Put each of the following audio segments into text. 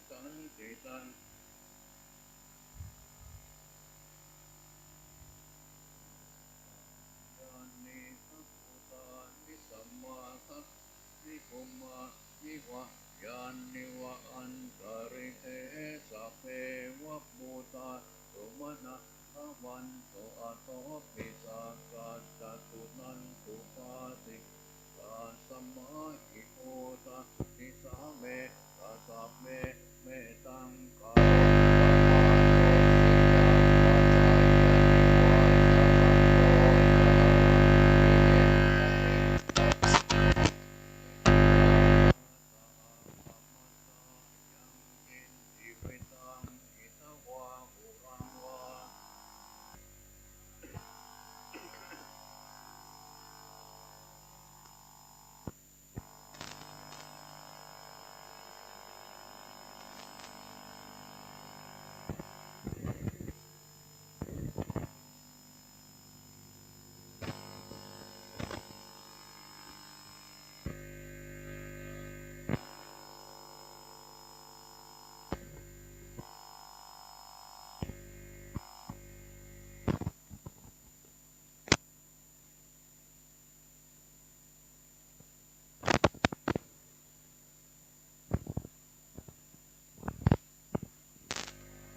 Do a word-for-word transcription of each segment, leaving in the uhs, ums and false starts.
santi taṃ. Yānīdha bhūtāni samāgatāni bhummāni vā yāni va antalikkhe, sabbeva bhūtā sumanā bhavantu athopi sakkacca suṇantu bhāsi. Tasmā hi bhūtā nisāmetha sabbe mettaṃ karontha, mānussī ca pajāya divā ca rattho ca haranti bhikkhavo. Yaṃ kiñci vittaṃ idha vā huraṃ vā.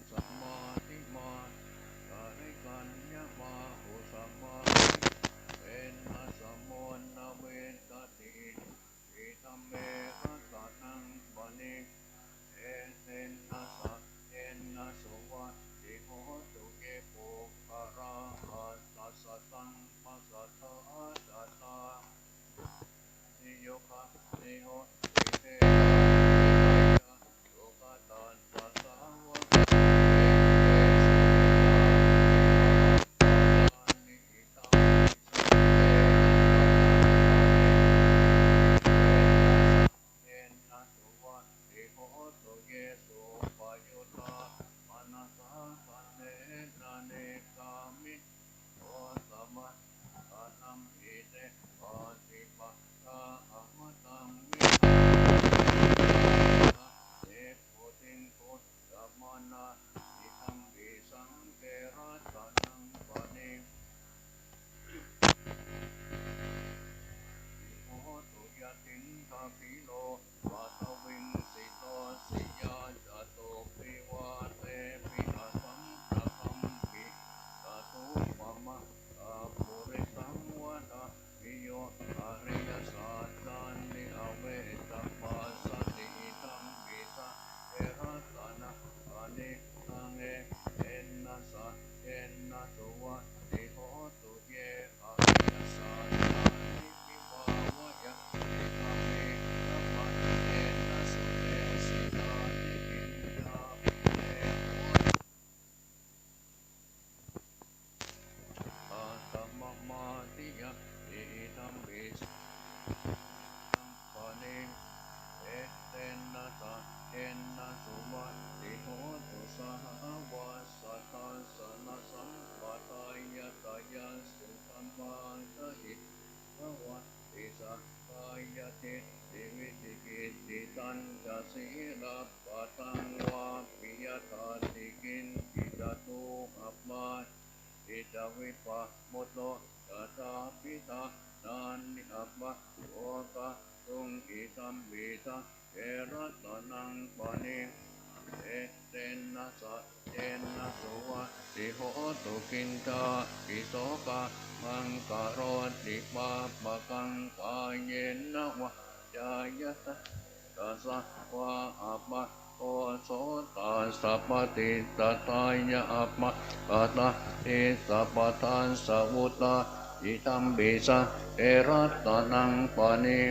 Samādhimānārikaññamāhu, samādhibhāvena samo na vijjati, idha me ratanaṃ paṇi. Etena saccena suvatthi hotu. Ye puggalā aṭṭha sataṃ pasatthā, cattāri yugāni honti, te ca viratā sugatassa sāvakā, etesu te bhagavā paṇītāni, idampi saṅghe ratanaṃ paṇi. Etena saccena suvatthi hotu. Ye suppayuttā manasā daḷhena, nekkhammi ghosapallaṅke, te pācipattā amataṃ vihāraṃ, gacchanti nibbutiṃ bhuñjamānā, idampi saṅghe ratanaṃ paṇi. Hotu yathindakhīlo paṭhaviṃ sito siyā, catubbhi vātebhi asampakampiyo, tato pamāṇapurisavara yo ariyasaccāni avecca passati, idampi saṅghe ratanaṃ paṇītaṃ. Etena saccena suvatthi hotu. Ye ariyasaccāni vibhāvayanti, taṃ vītaramaṇena sudesikā, nikkhippāpi te honti asammādiyanti, idampi saṅghe ratanaṃ paṇi. Etena saccena suvatthi hotu. Sahāvassa dassanasampadāya, tayassu dhammādaye bhavanti sakkāyadiṭṭhi vicikicchitañca, sīlabbataṃ vāpi yadatthi kiñci, catūhapāyesu ca vippamutto, yadāpi dānāni apakkokātuṃ, idampi saṅghe ratanaṃ paṇi. Etena saccena suvatthi hotu. Kiñcāpi so kammaṃ karoti pāpakaṃ, kāyena vācāya cetasā vā, appakkhoso tassa paṭicchadāya, appakkatā dissa padassavutā, idampi saṅghe ratanaṃ paṇi.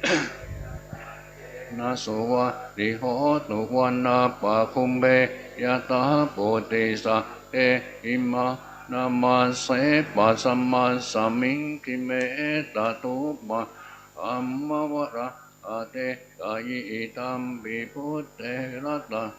Etena saccena suvatthi hotu. Vanappagumbe yathā bodhisattāve, bhikkhusaṅghassa samāgame, khemassa miñjime tathūpamaṃ brahmavara ādesayi, idampi buddhe ratanaṃ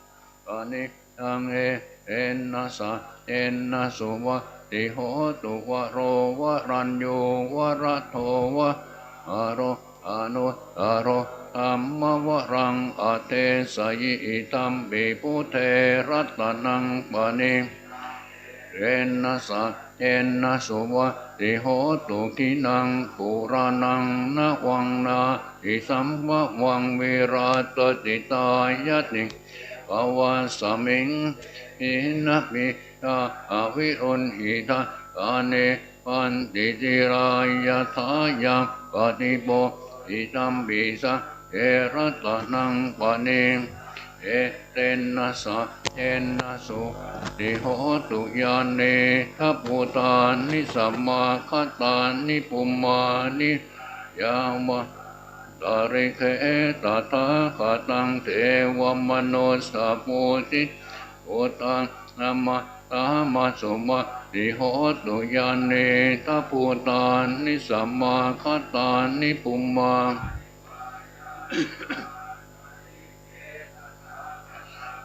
paṇi. Taṃ etena saccena suvatthi hotu. Varo varaññū varado vamāro, anuttaro dhammavaraṃ adesayi. Idampi buddhe ratanaṃ paṇītaṃ, tena saccena suvatthi hotu. Khīṇaṃ purāṇaṃ navaṃ natthi sambhavaṃ, virattacittāyatike bhavasmiṃ, khīṇabījā aviruḷhichandā, nibbanti dhīrā yathāyampadīpo. Idampi saṅghe ratanaṃ paṇītaṃ, etena saccena suvatthi hotu. Yānīdha bhūtāni samāgatāni, bhummāni yāva ntalikkhe, tathāgataṃ devamanussapūjitaṃ, buddhaṃ namassāma suvatthi hotu. Yānīdha bhūtāni samāgatāni, bhummā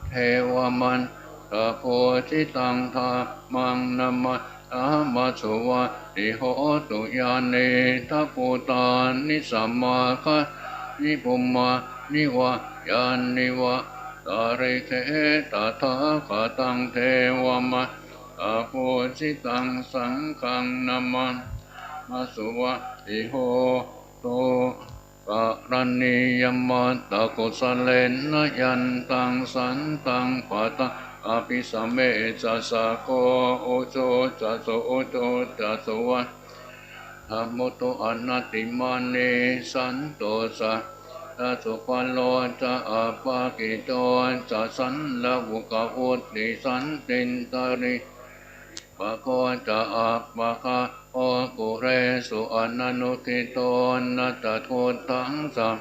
devamanussapūjitaṃ, dhammaṃ namassāma suvatthi hotu. Yānīdha bhūtāni samāgatāni, bhummāni vā yāni va ntalikkhe, tathāgataṃ devamanussapūjitaṃ, saṅghaṃ namassāma suvatthi hotu. Karaṇīyamatthakusalena, yantaṃ santaṃ padaṃ abhisamecca, sakko ujū ca suhujū ca, suvaci ca mudu anatimānī. Santussako ca subharo ca, appakicco ca sallahukavutti, santindriyo pako ca appagabbho, kulesu ananugiddho, na ca khuddaṃ samācare,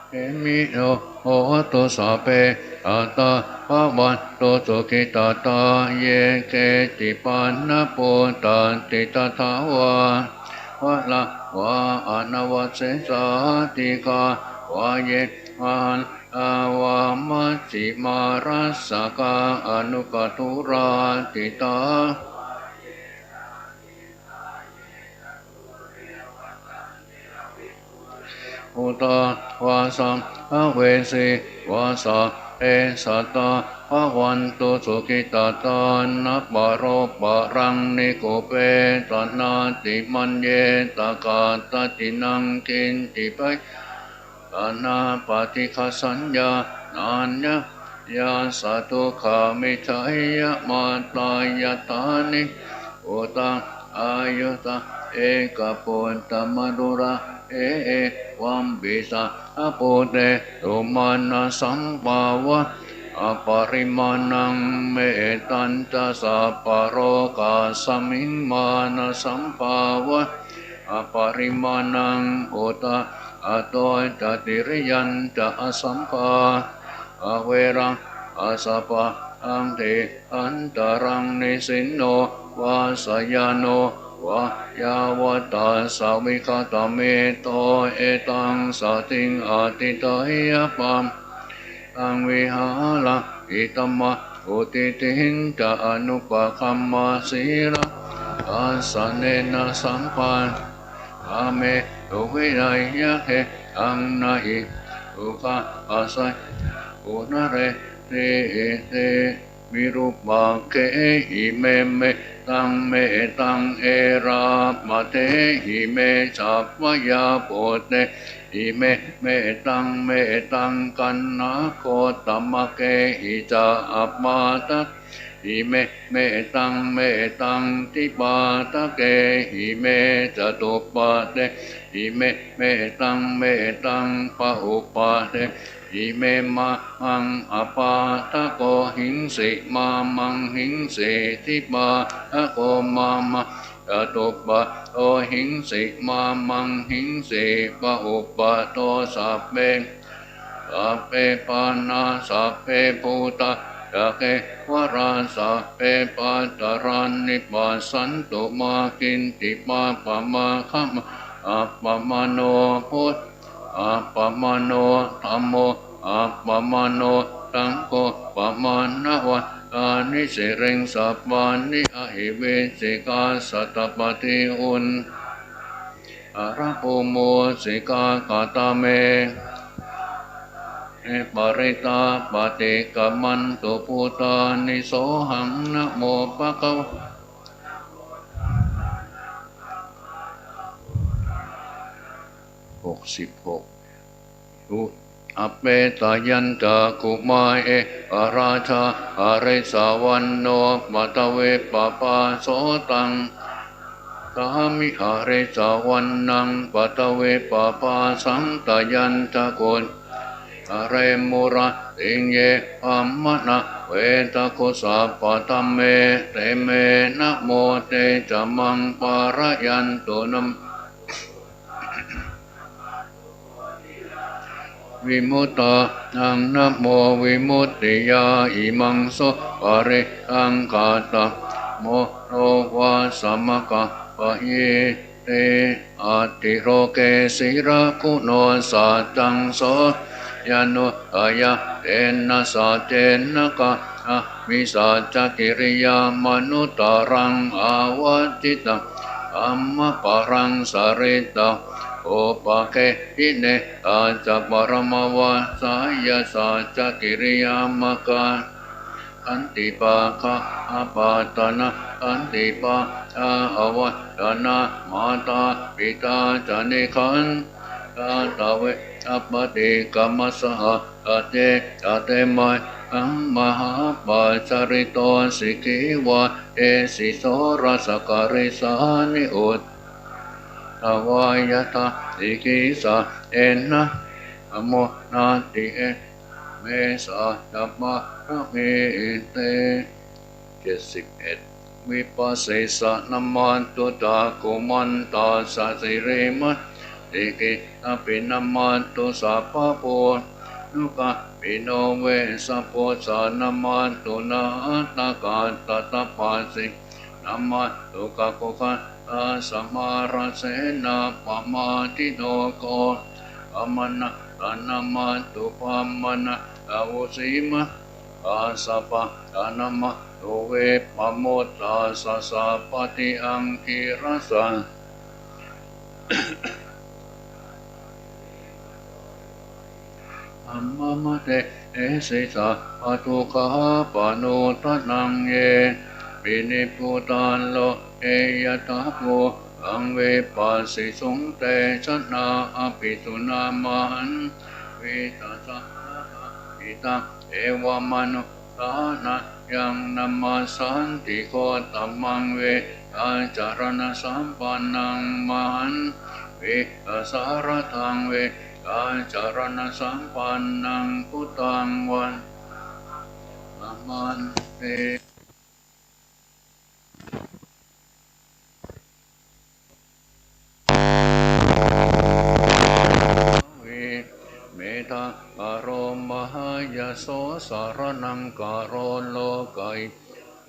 khemino hotu sabbe, sattā bhavantu sukhitattā. Ye keci pāṇabhūtatthi, sadā vā averā vā anavasesā, dīghā vā ye mahallā vā, majjhimā rassakā aṇukathūlā, diṭṭhā vā ye ca ahiṃsā, ye ca dullī vasanti avikkhamā, bhūtā vā samphavesī vā, sabbe sattā bhavantu sukhitattā. Na paro paraṃ nikubbetha, nātimaññetha katthaci naṃ kiñci, bhayā vā na paṭighasaññā, nāññamaññassa dukkhamiccheyya. Mātā yathā niyaṃ puttaṃ āyusā ekaputtamanurakkhe, evampi sabbabhūtesu mānasambhāvaye aparimāṇaṃ. Mettañca sabbalokasmiṃ mānasambhāvaye aparimāṇaṃ, uddhaṃ adho ca tiriyañca asambhāvaṃ averaṃ asapattaṃ. Tiṭṭhañcaraṃ nisinno vā sayāno vā yāvatassa vigatamiddho, etaṃ satiṃ adhiṭṭheyya, brahmametaṃ vihāraṃ idhamāhu. Diṭṭhiñca anupagamma sīlaṃ dassanena sampan kāmesu vineyya gedhaṃ, na hi sukhaṃ samaññatha punaretīti. Virūpakkhe ime mettaṃ mettaṃ erāmatehi me, sabbāya bhūtehi me mettaṃ mettaṃ kaṇhāgotamakkehi ca, appāda kehi me mettaṃ mettaṃ dvipadakehi me catuppadehi me mettaṃ mettaṃ bahupadehi me, mā maṃ appādako hiṃsi mā maṃ hiṃsi, dvipādako mā maṃ catuppado hiṃsi mā maṃ hiṃsi, bahuppado sabbe sabbe pāṇā sabbe bhūtā ca kevalā, sabbe bhadrāni passantu mā kiñci pāpam āgamā. Appamāṇo buddho appamāṇo dhammo appamāṇo saṅgho, pamāṇavan Sītāni siriṃsapāni ahi vicchikā satapadī uṇṇānābhī sarabū mūsikā. Katā me me parittā paṭikkamantu bhūtāni. Sohaṃ namo bhagavato หกสิบหก Appettāyantā kumāre ekarājā harissavaṇṇo paṭhavippabhāso. Taṃ vadāmi harissavaṇṇaṃ paṭhavippabhāsaṃ. Tayajja guccā viharemu rattiṃ ye brāhmaṇā vedagu sabbadhamme. Te me namo te ca maṃ pālayantu. Namo vimuttā naṃ namo vimuttiyā. Imaṃ so parittaṃ katamo no vāsamakappayīti. Atthi loke sīlaguṇo saccaṃ soceyyanuddayā. Tena saccena kāhāmi saccakiriyamanuttaraṃ. Avajjitvā dhammabalaṃ saritvā upāde pine saccabalamavassāya saccakiriyamagga santi pādā apattanā santi pādā avañcanā. Mātā pitā ca nikkhantā dveyapatikkamasahā. Sacce ca te mayhaṃ mahāpajjalito sikhī vajjesi sorasa karīsāni uddhaṃ adho yathā sikhī. Saccena me namo natthi etena me saccapāramīti. เจ็ดสิบเอ็ด Vipassissa namatthu cakkhumantassa sirīmato. Sikhissapi namatthu sabbabhūtanukampino. Vessabhussa namatthu ñātakassa tapassino. Namatthu kakutthaṃ tassa mārasenaṃ pamāṇino. Koṇḍaññassa namatthu brāhmaṇassa vusīmassa. Kassapassa namatthu vippamuttassa sabbadhi aṅgīrasassa. Dhammamate desi sabbadukkhāpanūdanaṃ. Yepi nibbutā loke yathābhūtaṃ vipassisuṃ te janā apisuṇā mahantā. Vītasāhasā hitāyeva manu sānaṃ yaṃ namassanti gotamaṃ vijjācaraṇasampannaṃ mahan vijjāsāradā. Vijjācaraṇasampannaṃ buddhaṃ vandāma bhante. Medhāparo mahāyaso saraṇaṃ karo lokaihi.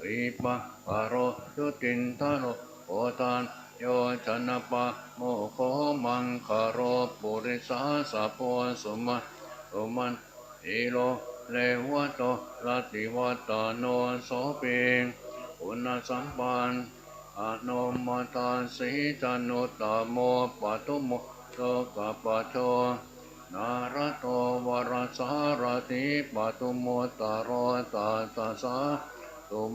Dīpavaro jotindharo bodhajjo janapāmokkho maṅgalo purisāsabho suma suman diro revato rativaḍḍhano sobhi guṇasampanno manassi januttamo padumo lokapajjo nārado varasārathī padumu taro tattha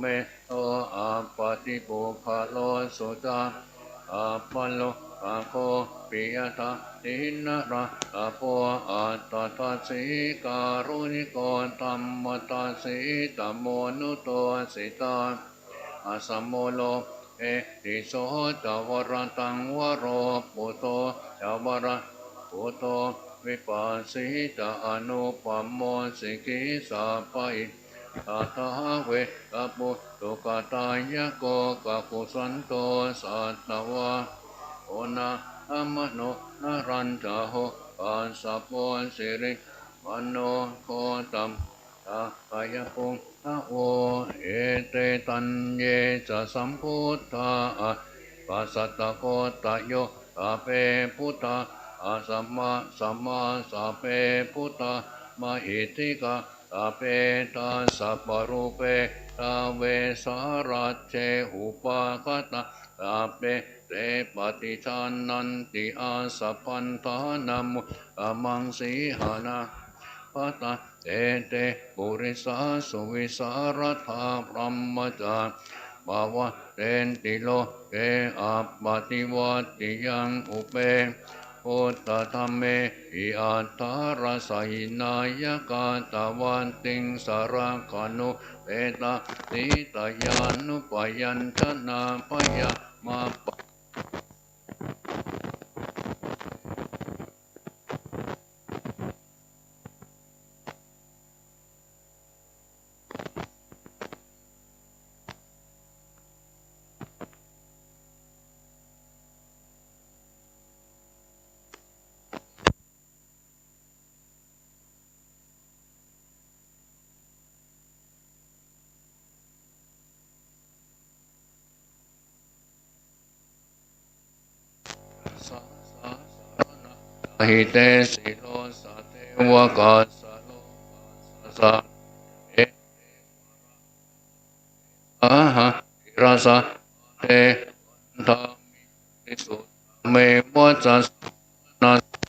me so appaṭipuggalo suca appalokako piyadassī narāsabho attadassī kāruṇiko dhammadassi tamonudo sita asamo loke tisso ca varadaṃ varo buddho ca varado buddho vipassī ca anupamo sikhī sabbahī saṭhā verabhū sukhadāyako kakusandho satthavā onā amano narañjaho kassapo sirimaṇo gotamo ca kayapungavo. Ete caññe ca sambuddhā aṭṭhapasattakottāyo sabbe buddhā asammā sambuddhā sabbe buddhā mahiddhikā sabbe dasaparūpe dāve sahalajjhe upagatā, sabbe te paṭijānanti āsabhaṃ ṭhānamu ttamaṃ sīhanāgatā. Ete purisā suvisā laddhā brahmacāriyanuggahā pavattenti loke appaṭivattiyaṃ. Ubhe buddhadhammehi atthārasa hināya katvāna tiṃsa rakkhaṇo petāni tayānubhayañcanā bhayā mā pa Hite siro sadevakassa lokassa saha sirasā te vandāmi murisuttame vacasā manasā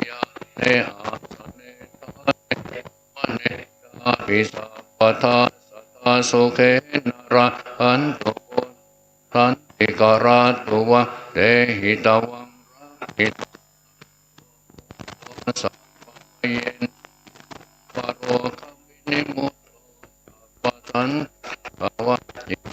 yāne āsane ṭhāne gamane cāpi sabbadā sadā sukhena rakkhantu bodhassanti. Kalatvā te hitvā rakkhitā sabbaṃ sabbayetvā parogavinimutto sabbasantāpavajjito.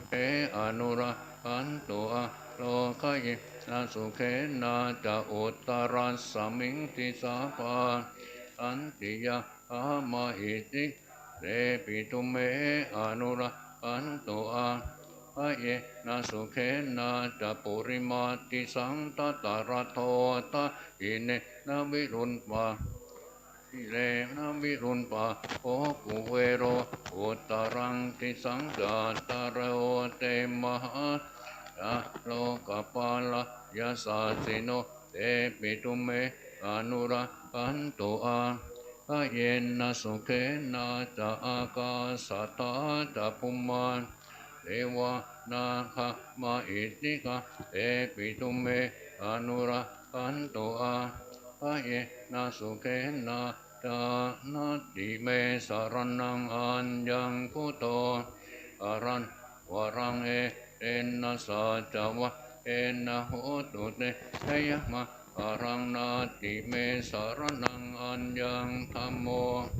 Te anurakkhantu ārokayena sukhena ca uttarasmiṃ disā pālentu. Yāva mahiddhikā tepi tumhe anurakkhantu ābhayena sukhena ca purimaṃ disaṃ. Tatra kho dakkhiṇena virūḷhako kuṭeṇḍu kuvero uttaraṃ disaṃ. Cattāro te mahārājā lokapālā yasassino tepi tumhe anurakkhantu ābhayena sukhena ca ākāsaṭṭhā ca bhummaṭṭhā devā nāgā mahiddhikā tepi tumhe anurakkhantu ābhayena sukhena ca. Natthi me saraṇaṃ aññaṃ buddho araṇaṃ varaṃ etena saccavajjena hotu te jayamaṅgalaṃ. Natthi me saraṇaṃ aññaṃ dhammo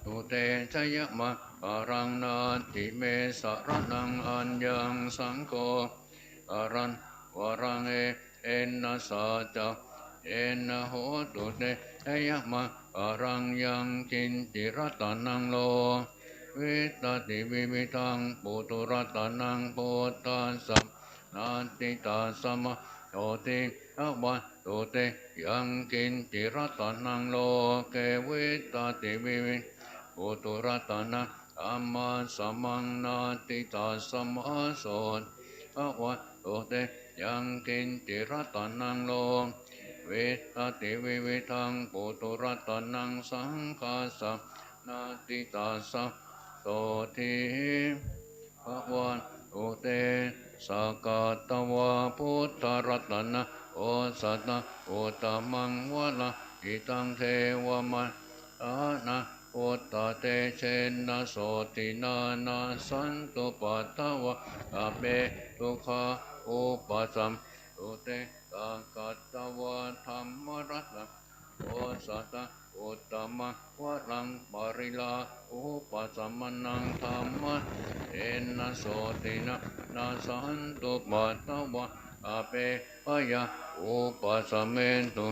tu te jayamaṅgalaṃ. Natthi me saraṇaṃ aññaṃ saṅgho araṇaṃ varaṃ etena saccavajjena hotu te jayamaṅgalaṃ. Yaṅkiñci ratanaṃ loke vittaṃ vividhaṃ puthu, ratanaṃ buddhassa natthi, tasmā sotthī bhavantu te. Yaṅkiñci ratanaṃ loke vittaṃ vividhaṃ puthu, ratanaṃ dhammasamaṃ natthi, tasmā sotthī bhavantu te. Yaṅkiñci ratanaṃ loke vittaṃ vividhaṃ puthu, ratanaṃ saṅghassa natthi, tasmā sotthī bhavantu te. Sakkatvā buddharatanaṃ osathaṃ uttamaṃ varaṃ, hitaṃ devamanussānaṃ buddhatejena sotthinā nassantupaddavā sabbe dukkhā vūpasamentu te. Sakkatvā dhammaratanaṃ osathaṃ uttamaṃ varaṃ pariḷāhūpasamanaṃ dhammatejena sotthinā nassantupaddavā sabbe bhayā vūpasamentu.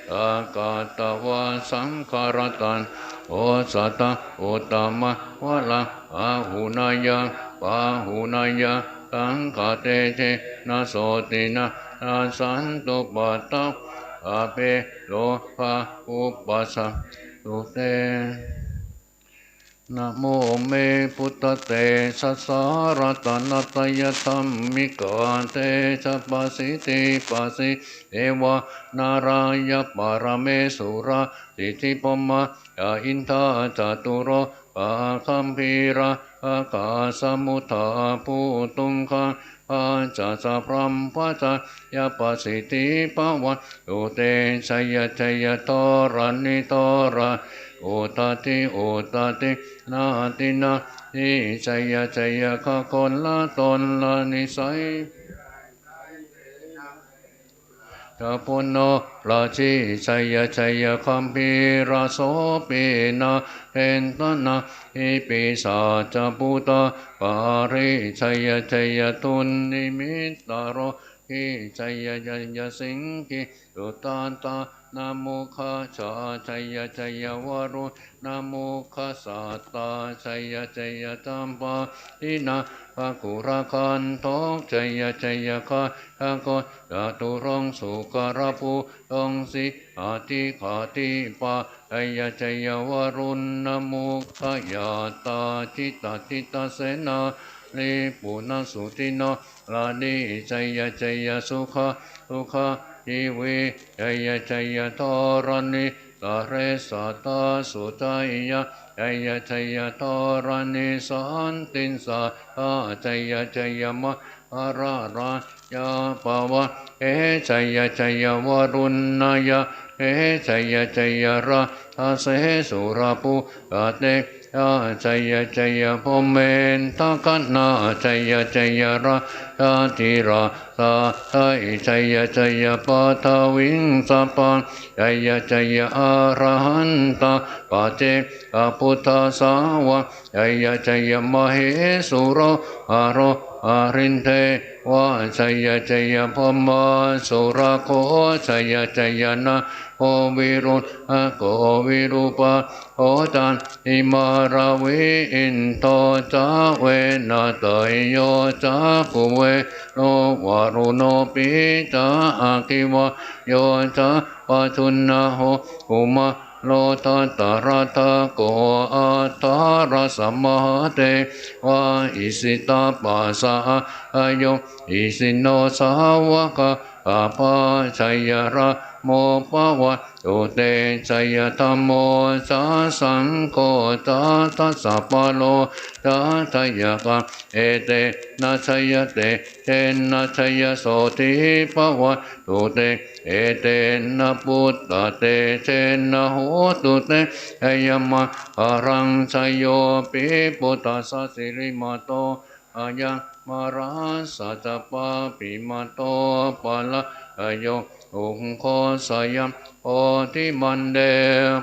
Sakkatvā saṅgharatanaṃ osathaṃ uttamaṃ varaṃ āhuneyyaṃ pāhuneyyaṃ saṅghatejena sotthinā nassantupaddavā sabbe rogā vūpasamentu te. Namo me buddhatejasā ratanattayadhammikā tejapasiddhi pasīdevā nārāyaparamesurā siddhibrahmā ca indā ca tulo pāgambhīrā rakkhasamuddā bhūtuṅgaṅ paccasabrahmacāriyapasidhi bhavatu te. Jaya jaya dharaṇi dhara udadhi udadhi nadi nadi jaya jaya gaganalatanala nisai ca buddho raji jaya jaya gambhīra sopi nāgendanāgī pisāca bhūtakālī jaya jaya dunnimittaro jaya jaya siṅgī suddhāṭa namukhajā jaya jaya varuṇamukhasātrā jaya jaya campādināgakulaṅgā jaya jaya gajagajjagaraṃ sukarabhujaṃ sīhabyagghadīpā jaya jaya varuṇamukhayātrā jita jita senārī puna suddhi narāsī jaya jaya sukhā sukhā jīvī jaya jaya dharaṇītale sadā sujayā jaya jaya dharaṇī santin sadā jaya jaya mahārājā pavagge jaya jaya varuṇayakkhe jaya jaya rājase surabhujatejā jaya jaya brahmendagaṇā jaya jaya rājādhirājasājjaya jaya paṭhaviṃ sabbaṃ jaya jaya arahantā paccekabuddhasāvaṃ jaya jaya mahesuro haro harindevā jaya jaya brahmā surakkho jaya jaya nāgo viruḷhako virūpakkho candimā ravi indo ca venateyyo ca kuvero varuṇopi ca aggi vāyo ca pājuṇho kumā ro dhataraṭṭhako aṭṭhārasa mahādevā isipatane ārakkho isino sāvakā sabbā jaya rāmo bhavatu te jaya dhammo jaya saṅgho jaya dasapālo ca jayakaṃ etena jayatejena jayasotthī bhavatu te etena buddhatejena hotu te jayamaṅgalaṃ jayopi buddhassa sirīmato ayaṃ mārassa ca pāpimato parājayo ugghosayaṃ bodhimaṇḍe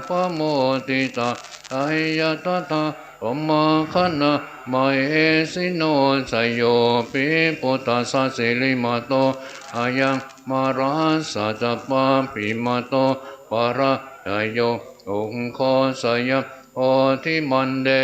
pamoditā jaya tadā brahmagaṇā mahesino jayopi buddhassa sirīmato ayaṃ mārassa ca pāpimato parājayo ugghosayaṃ bodhimaṇḍe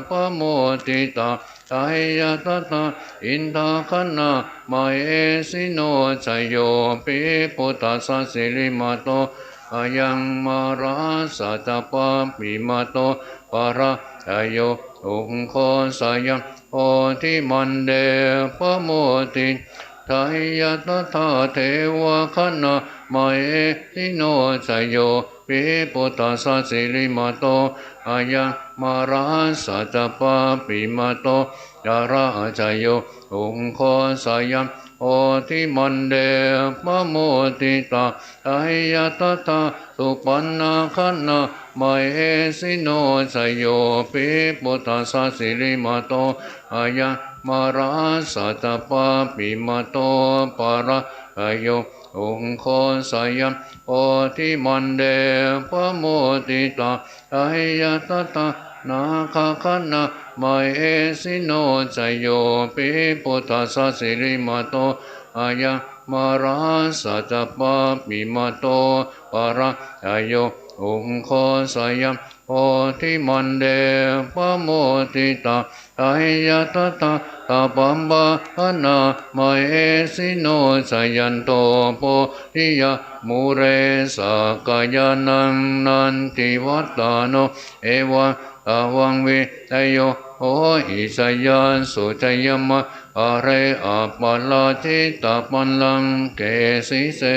pamoditā jaya tadā indagaṇā mahesino jayopi buddhassa sirīmato ayaṃ mārassa ca pāpimato parājayo ugghosayaṃ bodhimaṇḍe pamoditā jaya tadā devagaṇā mahesino jayopi buddhassa sirīmato ayaṃ mārassa ca pāpimato parājayo ugghosayaṃ bodhimaṇḍe pamoditā, tayyathā supaṇṇagaṇā mahesino. Jayo pi buddhassa sirīmato ayaṃ, mārassa ca pāpimato parājayo, ugghosayaṃ bodhimaṇḍe pamoditā, tayyathā nāgagaṇā mahesino. Jayo pi buddhassa sirīmato ayaṃ, mārassa ca pāpimato parājayo, ugghosayaṃ bodhimaṇḍe pamoditā, tayyathā sabbapāṇā mahesino. Jayanto bodhiyā mūle, sakyānaṃ nandivaḍḍhano, evaṃ tvaṃ vijayo hohi, jayassu jayamaṅgale, aparājitapallaṅke, sīse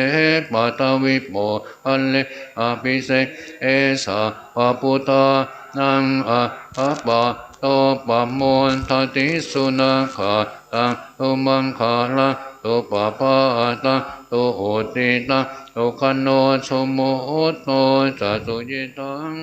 paṭhavipokkhare, abhiseke sabbabuddhānaṃ, aggappatto pamodati. Sunakkhattaṃ sumaṅgalaṃ supabhātaṃ suhuṭṭhitaṃ, sukhaṇo sumuhutto ca suyiṭṭhaṃ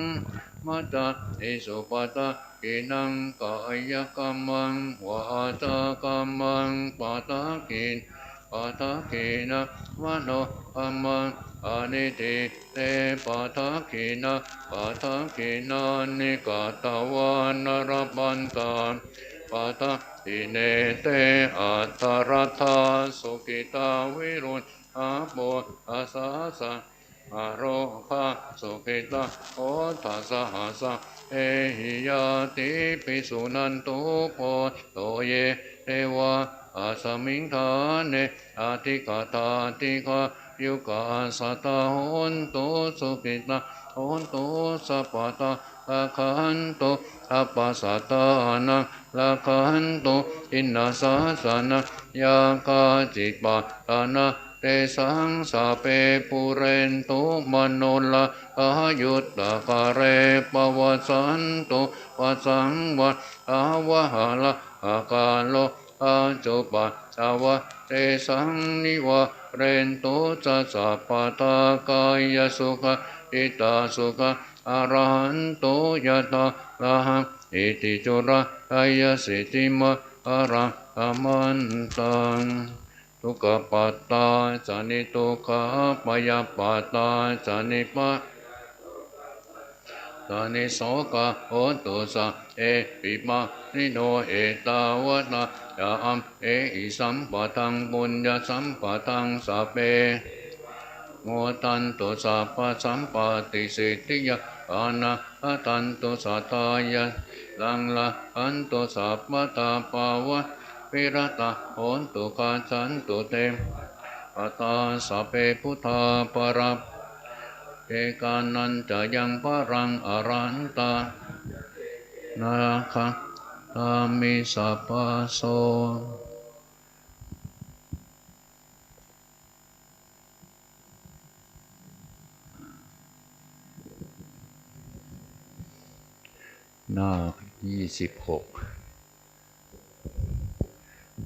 brahmacārisu, padakkhiṇaṃ kāyakammaṃ vācākammaṃ padakkhiṇaṃ, padakkhiṇaṃ manokammaṃ paṇidhī te padakkhiṇā, padakkhiṇāni katvāna labhantatthe padakkhiṇe. Te atthaladdhā sukhitā viruḷhā buddhasāsane, arogā sukhitā hotha saha sabbehi ñātibhi. Suṇantu bhonto ye devā asmiṃ ṭhāne adhigatā, dīghāyukā sadā hontu, sukhitā hontu sabbadā, rakkhantu sabbasattānaṃ, rakkhantu jinasāsanaṃ. Yā kāci patthanā tesaṃ sabbe pūrentu manorathā, yuttakāle pavassantu vassaṃ vassāvaharā, akālo paccupaddavā tesaṃ nivārentu ca sabbadā. Kāyasukhaṃ cittasukhaṃ arahantu yathārahaṃ, iti cūḷagayha siddhiṃ mahāraṃ samantaṃ. Dukkhappattā ca niddukkhā, bhayappattā ca nibhayā, ca nissokā hontu sabbepi pāṇino. Ettāvatā ca amhehi sambhataṃ puññasampadaṃ, sabbe devā anumodantu sabbasampattisiddhiyā. Ānandaṃ sutvā sīlaṃ rakkhantu sabbadā, bhāvanābhiratā hontu, gacchantu devatāgatā. Sabbe buddhā balappattā paccekānañca yaṃ balaṃ arahantānañca tena rakkhaṃ bandhāmi sabbaso. หน้ายี่สิบหก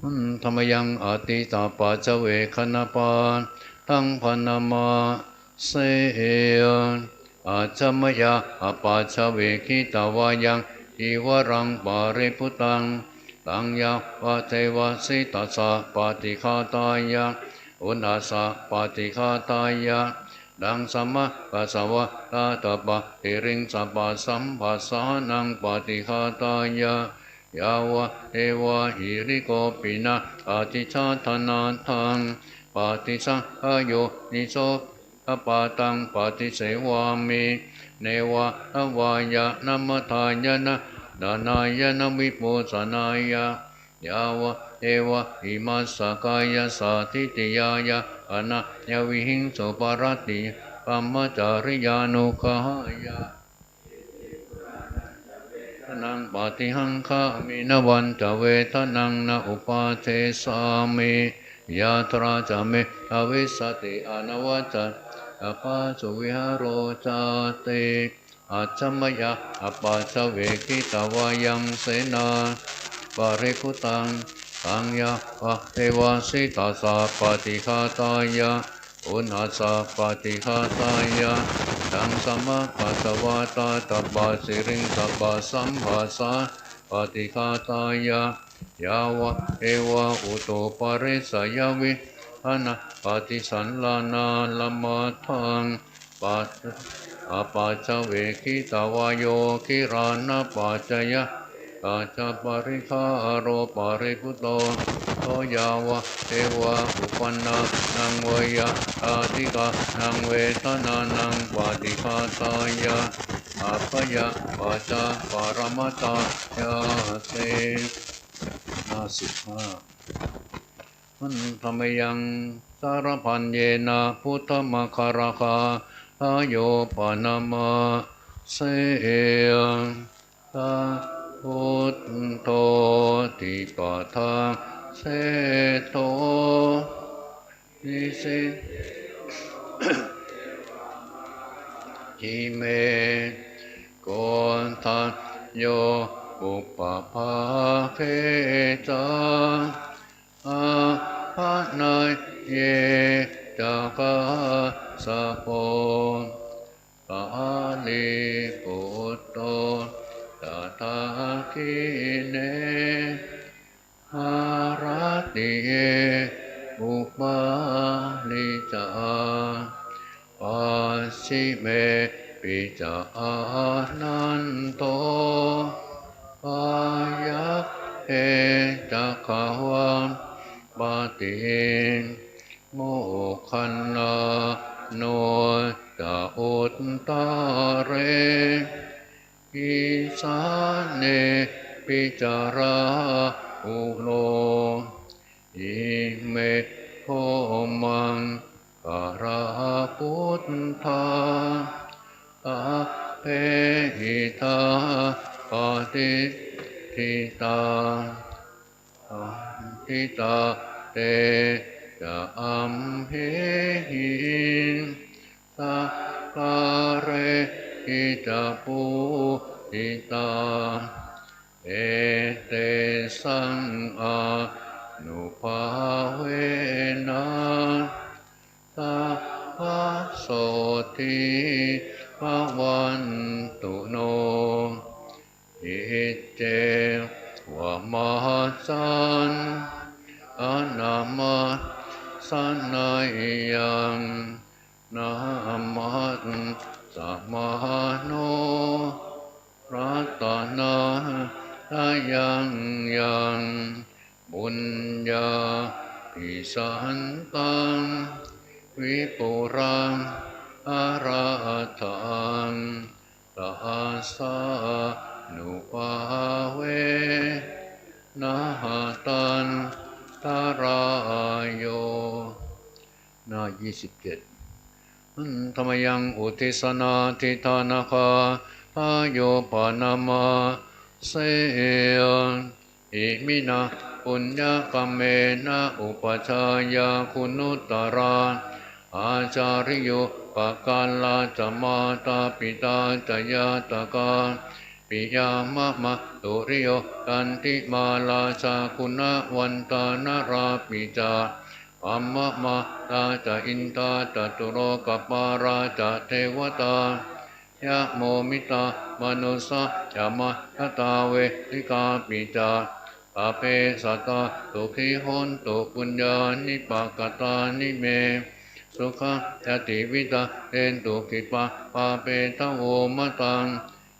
Handa mayaṃ atītapaccavekkhaṇapāṭhaṃ bhaṇāma se. Ajja mayā apaccavekkhitvā yaṃ cīvaraṃ paribhuttaṃ, taṃ yāvadeva sītassa paṭighātāya, uṇhassa paṭighātāya, taṃ samaggassava tādapaṭiriṃ sabbasampassānaṃ paṭighātāya, yāvadeva hirikopinaṃ adhiṭṭhānāthaṃ paṭisajjā yoniso piṇḍapātaṃ paṭisevāmi, neva davāya na madāya na maṇḍanāya na vibhūsanāya, yāvadeva imassa kāyassa ṭhitiyā yāpanāya vihiṃsuparatiyā brahmacariyānuggahāya, ṭhitiyā puṇṇañca vedanaṃ paṭihaṅkhāmi, navañca vedanaṃ na uppādessāmi, yātrā ca me bhavissati anavajjatā ca phāsu vihāro cāti. Ajja mayā apaccavekkhitvā yaṃ senānaṃ paribhuttaṃ, Taṃ yāvadeva sītassa paṭighātāya, uṇhassa paṭighātāya, taṃ sammākassavatthassappasiriṃsapasamphassā paṭighātāya, yāvadeva utuparissayaviharana paṭisallānārāmatthaṃ, apaccavekkhitvā yo gilānapaccayabhesajjaparikkhāro paribhutto, so yāvadeva uppannānaṃ veyyādhikamānaṃ vedanānaṃ paṭighātāya, abyāpajjhaparamatāyāti. ห้าสิบห้า Handa mayaṃ sabbadhammānubhāvena buddhamāgarakkhātayo paṇāma se. Sabbabudhdhoti paṭhaseṭṭho nissinno devamārahi me, koṇḍañño pubbabhāge ca appaṇāye ca kassapo, sārīputto ca dakkhiṇe, haratiye upāli ca, pacchime pi ca ānando, pāyagge ca gavampati, moggallāno ca uttare, isāne pi ca rāhulo. Ime kho maṅgalā buddhā, sabbe idha patiṭṭhitā, ṭhitā te ca amhehi, sakkārehi ca pūjitā, etesaṃ ānubhāvena sabbasotthī bhavantu no. Iccevamassaṃ anamassāneyyaṃ, namassāmāno ratanattayaṃ yaṃ, puññābhisantaṃ vipulaṃ alatthaṃ, tassānubhāvena hatantarāyo. หน้า ยี่สิบเจ็ด Handa mayaṃ uddissanādhiṭṭhānagāthāyo paṇāma se. Iminā puññakammena upajjhāyā guṇuttarā ācariyūpakārā ca mātā pitā ca ñātakā piyā mamaṃ suriyo candimā rājā guṇavantā narāpi ca, brahmamārā ca indā ca lokapālā ca devatā, yamo mittā manussā ca majjhattā verikāpi ca, sabbe sattā sukhī hontu puññāni pakatāni me, sukhañca tividhaṃ dentu khippaṃ pāpetha vomataṃ.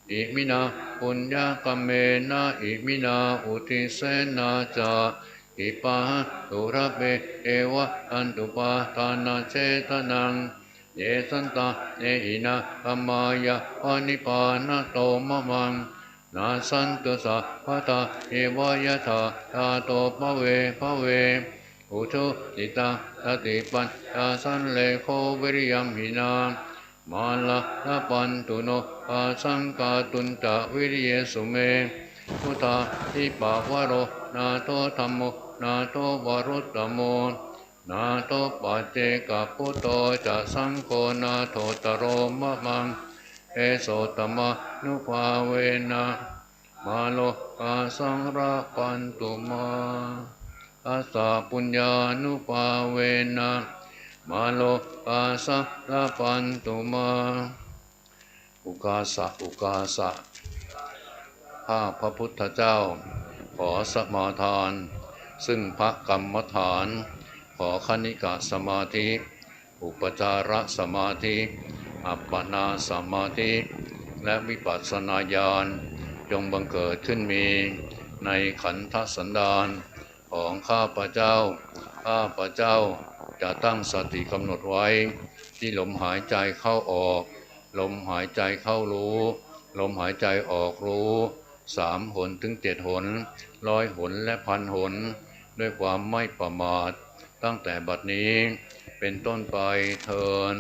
Iminā puññakammena iminā uddissena ca, khippāhaṃ sulabhe ceva taṇhupādānachedanaṃ, ye santāne hīnā dhammā yāva nibbānato mamaṃ, nassantu sabbadā yeva yattha jāto bhave bhave. Ujucittaṃ satipaññā sallekho viriyamhinā, mārā labhantu nokāsaṃ kātuñca viriyesu me. Buddhādhipavaro nātho dhammo nātho varuttamo, nātho paccekabuddho ca saṅgho nāthottaro mamaṃ, tesottamānubhāvena mārokāsaṃ labhantu mā. Tassa puññānubhāvena mārokāsa labhantu mā. อุกาสะ อุกาสะ ข้าพระพุทธเจ้า ขอสมาทาน ซึ่งพระกรรมฐาน ขอคณิกะสมาธิ อุปจารสมาธิ อัปปนาสมาธิ และวิปัสสนาญาณ จงบังเกิดขึ้นมี ในขันธสันดาน ของข้าพเจ้า ข้าพเจ้าจะตั้งสติกำหนดไว้ ที่ลมหายใจเข้าออก ลมหายใจเข้ารู้ ลมหายใจออกรู้ สามหนถึงเจ็ดหน ร้อยหนและพันหน ด้วยความไม่ประมาท ตั้งแต่บัดนี้เป็นต้นไปเทอญ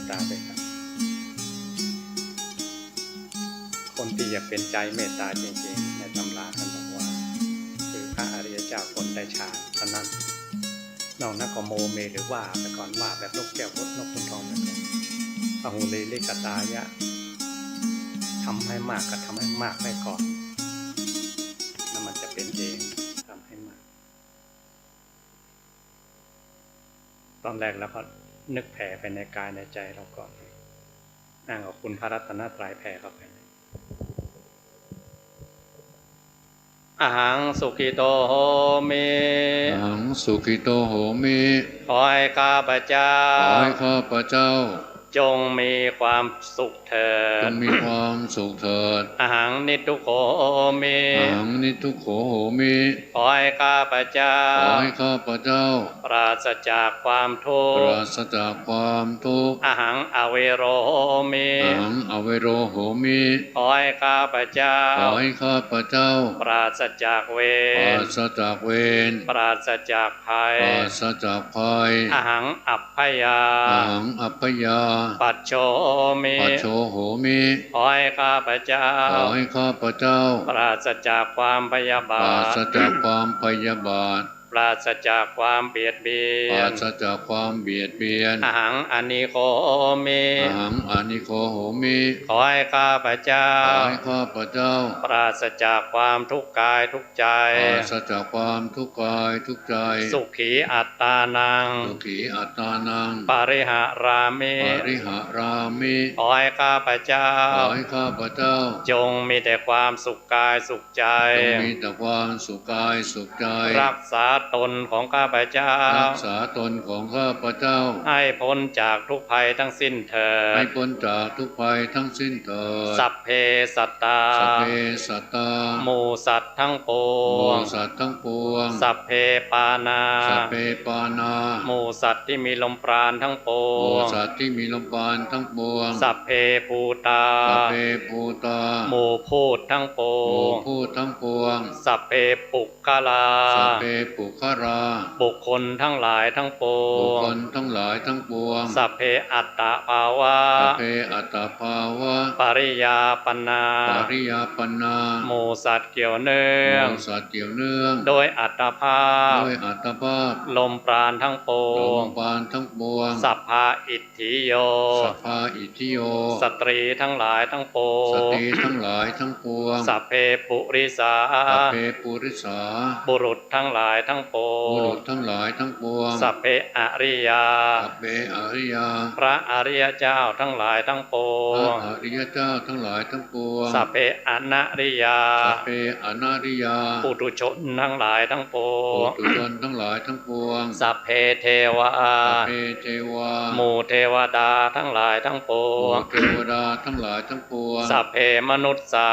ตตาด้วยกัน คนที่จะเป็นใจเมตตาจริงๆ ในตำราท่านบอกว่า คือพระอริยเจ้าคนได้ฌานเท่านั้น นอกนั้นก็โมเมหรือว่าไปก่อน ว่าแบบนกแก้วนกขุนทองไปก่อน อหุริลิกตายะ ทำให้มากก็ทำให้มากไปก่อน แล้วมันจะเป็นเอง ทำให้มาก ตอนแรกเราก็นึกแผ่ไปในกายในใจเราก่อน อ้างเอาคุณพระรัตนตรัยแผ่เข้าไป Ahaṃ sukhito homi. Ahaṃ sukhito homi. ขอให้ข้าพเจ้า ขอให้ข้าพเจ้า จงมีความสุขเถิด จงมีความสุขเถิด Ahaṃ niddukkho homi. Ahaṃ niddukkho homi. ขอให้ข้าพเจ้า ขอให้ข้าพเจ้า ปราศจากความทุกข์ ปราศจากความทุกข์ Ahaṃ avero homi. Ahaṃ avero homi. ขอให้ข้าพเจ้า ขอให้ข้าพเจ้า ปราศจากเวร ปราศจากเวร ปราศจากภัย ปราศจากภัย Ahaṃ abyāpajjhā. Ahaṃ abyāpajjhā. Pajjho homi. Pajjho homi. ขอให้ข้าพเจ้า ขอให้ข้าพเจ้า ปราศจากความพยาบาท ปราศจากความพยาบาท ปราศจากความเบียดเบียน ปราศจากความเบียดเบียน Ahaṃ anīgho homi. Ahaṃ anīgho homi. ขอให้ข้าพเจ้า ขอให้ข้าพเจ้า ปราศจากความทุกข์กายทุกข์ใจ ปราศจากความทุกข์กายทุกข์ใจ Sukhī attānaṃ. Sukhī attānaṃ. Pariharāmi. Pariharāmi. ขอให้ข้าพเจ้า ขอให้ข้าพเจ้า จงมีแต่ความสุขกายสุขใจ จงมีแต่ความสุขกายสุขใจ รักษาตนของข้าพเจ้า รักษาตนของข้าพเจ้า ให้พ้นจากทุกข์ภัยทั้งสิ้นเถิด ให้พ้นจากทุกข์ภัยทั้งสิ้นเถิด Sabbe sattā. Sabbe sattā. หมู่สัตว์ทั้งปวง หมู่สัตว์ทั้งปวง Sabbe pāṇā. Sabbe pāṇā. หมู่สัตว์ที่มีลมปราณทั้งปวง หมู่สัตว์ที่มีลมปราณทั้งปวง Sabbe bhūtā. Sabbe bhūtā. หมู่พูดทั้งปวง หมู่พูดทั้งปวง Sabbe puggalā. Sabbe puggalā. บุคคลทั้งหลายทั้งปวง บุคคลทั้งหลายทั้งปวง Sabbe attabhāva. Sabbe attabhāva. Pariyāpannā. Pariyāpannā. หมู่สัตว์เกี่ยวเนื่อง หมู่สัตว์เกี่ยวเนื่อง ด้วยอัตภาพ ด้วยอัตภาพ ลมปราณทั้งปวง ลมปราณทั้งปวง Sabbā itthiyo. Sabbā itthiyo. สตรีทั้งหลายทั้งปวง สตรีทั้งหลายทั้งปวง Sabbe purisā. Sabbe purisā. บุรุษทั้งหลายทั้งปวง บุรุษทั้งหลายทั้งปวง Sabbe ariyā. Sabbe ariyā. พระอริยเจ้าทั้งหลายทั้งปวง พระอริยเจ้าทั้งหลายทั้งปวง Sabbe anariyā. Sabbe anariyā. ปุถุชนทั้งหลายทั้งปวง ปุถุชนทั้งหลายทั้งปวง Sabbe devā. Sabbe devā. หมู่เทวดาทั้งหลายทั้งปวง หมู่เทวดาทั้งหลายทั้งปวง Sabbe manussā.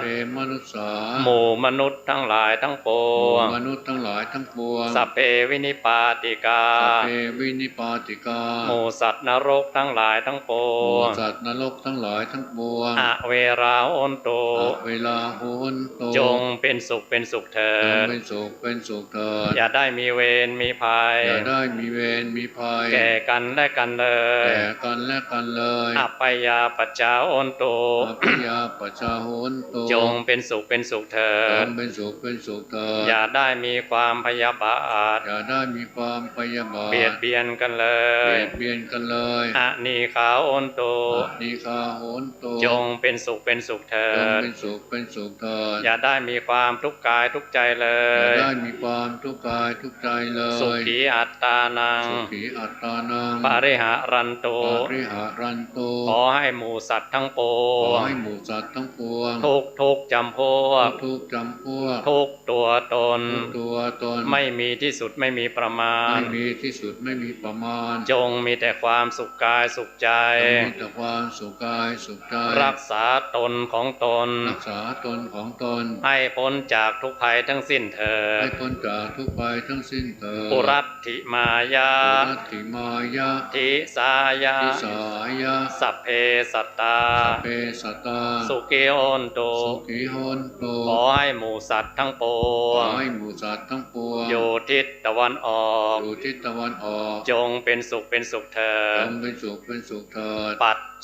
Sabbe manussā. หมู่มนุษย์ทั้งหลายทั้งปวง หมู่มนุษย์ทั้งหลายทั้งปวง Sabbe vinipātikā. Sabbe vinipātikā. หมู่สัตว์นรกทั้งหลายทั้งปวง หมู่สัตว์นรกทั้งหลายทั้งปวง Averā hontu. Averā hontu. จงเป็นสุขเป็นสุขเถิด จงเป็นสุขเป็นสุขเถิด อย่าได้มีเวรมีภัย อย่าได้มีเวรมีภัย แก่กันและกันเลย แก่กันและกันเลย Abyāpajjhā hontu. Abyāpajjhā hontu. จงเป็นสุขเป็นสุขเถิด จงเป็นสุขเป็นสุขเถิด อย่าได้มีความพยาบาท อย่าได้มีความพยาบาท เบียดเบียนกันเลย เบียดเบียนกันเลย Anīghā hontu. Anīghā hontu. จงเป็นสุขเป็นสุขเถิด จงเป็นสุขเป็นสุขเถิด อย่าได้มีความทุกข์กายทุกข์ใจเลย อย่าได้มีความทุกข์กายทุกข์ใจเลย Sukhī attānaṃ. Sukhī attānaṃ. Pariharantu. Pariharantu. ขอให้หมู่สัตว์ทั้งปวง ขอให้หมู่สัตว์ทั้งปวง ทุกทุกจำพวก ทุกๆจำพวก ทุกตัวตน ทุกตัวตน ไม่มีที่สุดไม่มีประมาณ ไม่มีที่สุดไม่มีประมาณ จงมีแต่ความสุขกายสุขใจ จงมีแต่ความสุขกายสุขใจ รักษาตนของตน รักษาตนของตน ให้พ้นจากทุกข์ภัยทั้งสิ้นเถิด ให้พ้นจากทุกข์ภัยทั้งสิ้นเถิด Puratthimāya. Puratthimāya. Disāya. Disāya. Sabbe sattā. Sabbe sattā. Sukhī hontu. Sukhī hontu. ขอให้ หมู่สัตว์ทั้งปวง ขอให้หมู่สัตว์ทั้งปวง อยู่ทิศตะวันออก อยู่ทิศตะวันออก จงเป็นสุขเป็นสุขเถิด จงเป็นสุขเป็นสุขเถิด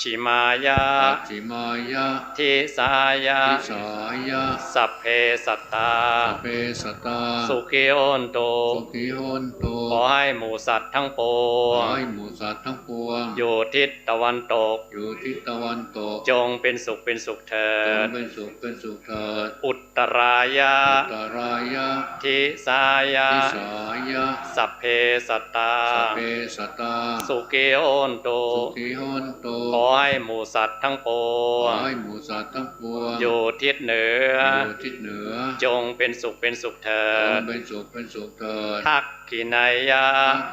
Pacchimāya, pacchimāya, disāya, disāya, sabbe sattā, sabbe sattā, sukhī hontu, sukhī hontu ขอให้หมู่สัตว์ทั้งปวง ขอให้หมู่สัตว์ทั้งปวง อยู่ทิศตะวันตก อยู่ทิศตะวันตก จงเป็นสุขเป็นสุขเถิด จงเป็นสุขเป็นสุขเถิด Uttarāya, uttarāya, disāya, disāya, sabbe sattā, sabbe sattā, sukhī hontu, sukhī hontu ขอให้หมู่สัตว์ทั้งปวง ขอให้หมู่สัตว์ทั้งปวง อยู่ทิศเหนือ อยู่ทิศเหนือ จงเป็นสุขเป็นสุขเถิด จงเป็นสุขเป็นสุขเถิด Dakkhiṇeyya,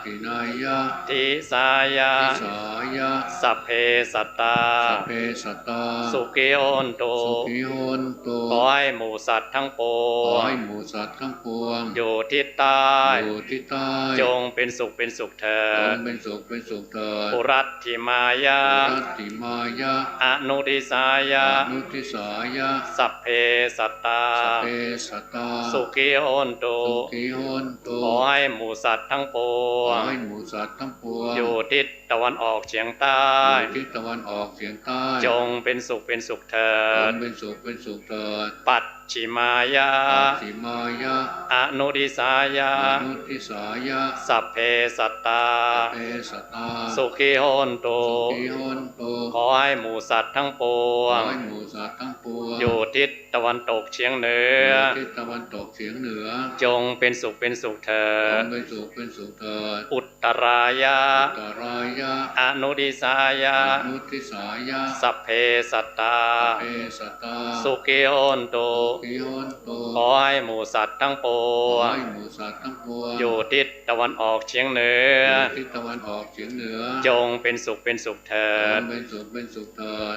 dakkhiṇeyya, disāya, disāya, sabbe sattā, sabbe sattā, sukhī hontu, sukhī hontu ขอให้หมู่สัตว์ทั้งปวง ขอให้หมู่สัตว์ทั้งปวง อยู่ทิศใต้ อยู่ทิศใต้ จงเป็นสุขเป็นสุขเถิด จงเป็นสุขเป็นสุขเถิด Puratthimāya, puratthimāya, anudisāya, anudisāya, sabbe sattā, sabbe sattā, sukhī hontu, sukhī hontu ขอให้หมู่สัตว์ทั้งปวง ขอให้หมู่สัตว์ทั้งปวง อยู่ทิศตะวันออกเฉียงใต้ อยู่ทิศตะวันออกเฉียงใต้ จงเป็นสุขเป็นสุขเถิด จงเป็นสุขเป็นสุขเถิด Pacchimāya, pacchimāya, anudisāya, anudisāya, sabbe sattā, sabbe sattā, sukhī hontu, sukhī hontu ขอให้หมู่สัตว์ทั้งปวง ขอให้หมู่สัตว์ทั้งปวง อยู่ทิศตะวันตกเฉียงเหนือ อยู่ทิศตะวันตกเฉียงเหนือ จงเป็นสุขเป็นสุขเถิด จงเป็นสุขเป็นสุขเถิด Uttarāya, uttarāya, anudisāya, anudisāya, sabbe sattā, sabbe sattā, sukhī hontu, sukhī hontu ขอให้หมู่สัตว์ทั้งปวง ขอให้หมู่สัตว์ทั้งปวง อยู่ทิศตะวันออกเฉียงเหนือ อยู่ทิศตะวันออกเฉียงเหนือ จงเป็นสุขเป็นสุขเถิด จงเป็นสุขเป็นสุขเถิด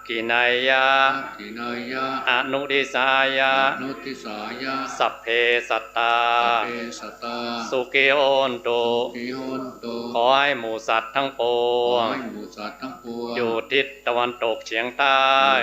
Dakkhiṇeyya, dakkhiṇeyya, anudisāya, anudisāya, sabbe sattā, sabbe sattā, sukhī hontu, sukhī hontu ขอให้หมู่สัตว์ทั้งปวง ขอให้หมู่สัตว์ทั้งปวง อยู่ทิศตะวันตกเฉียงใต้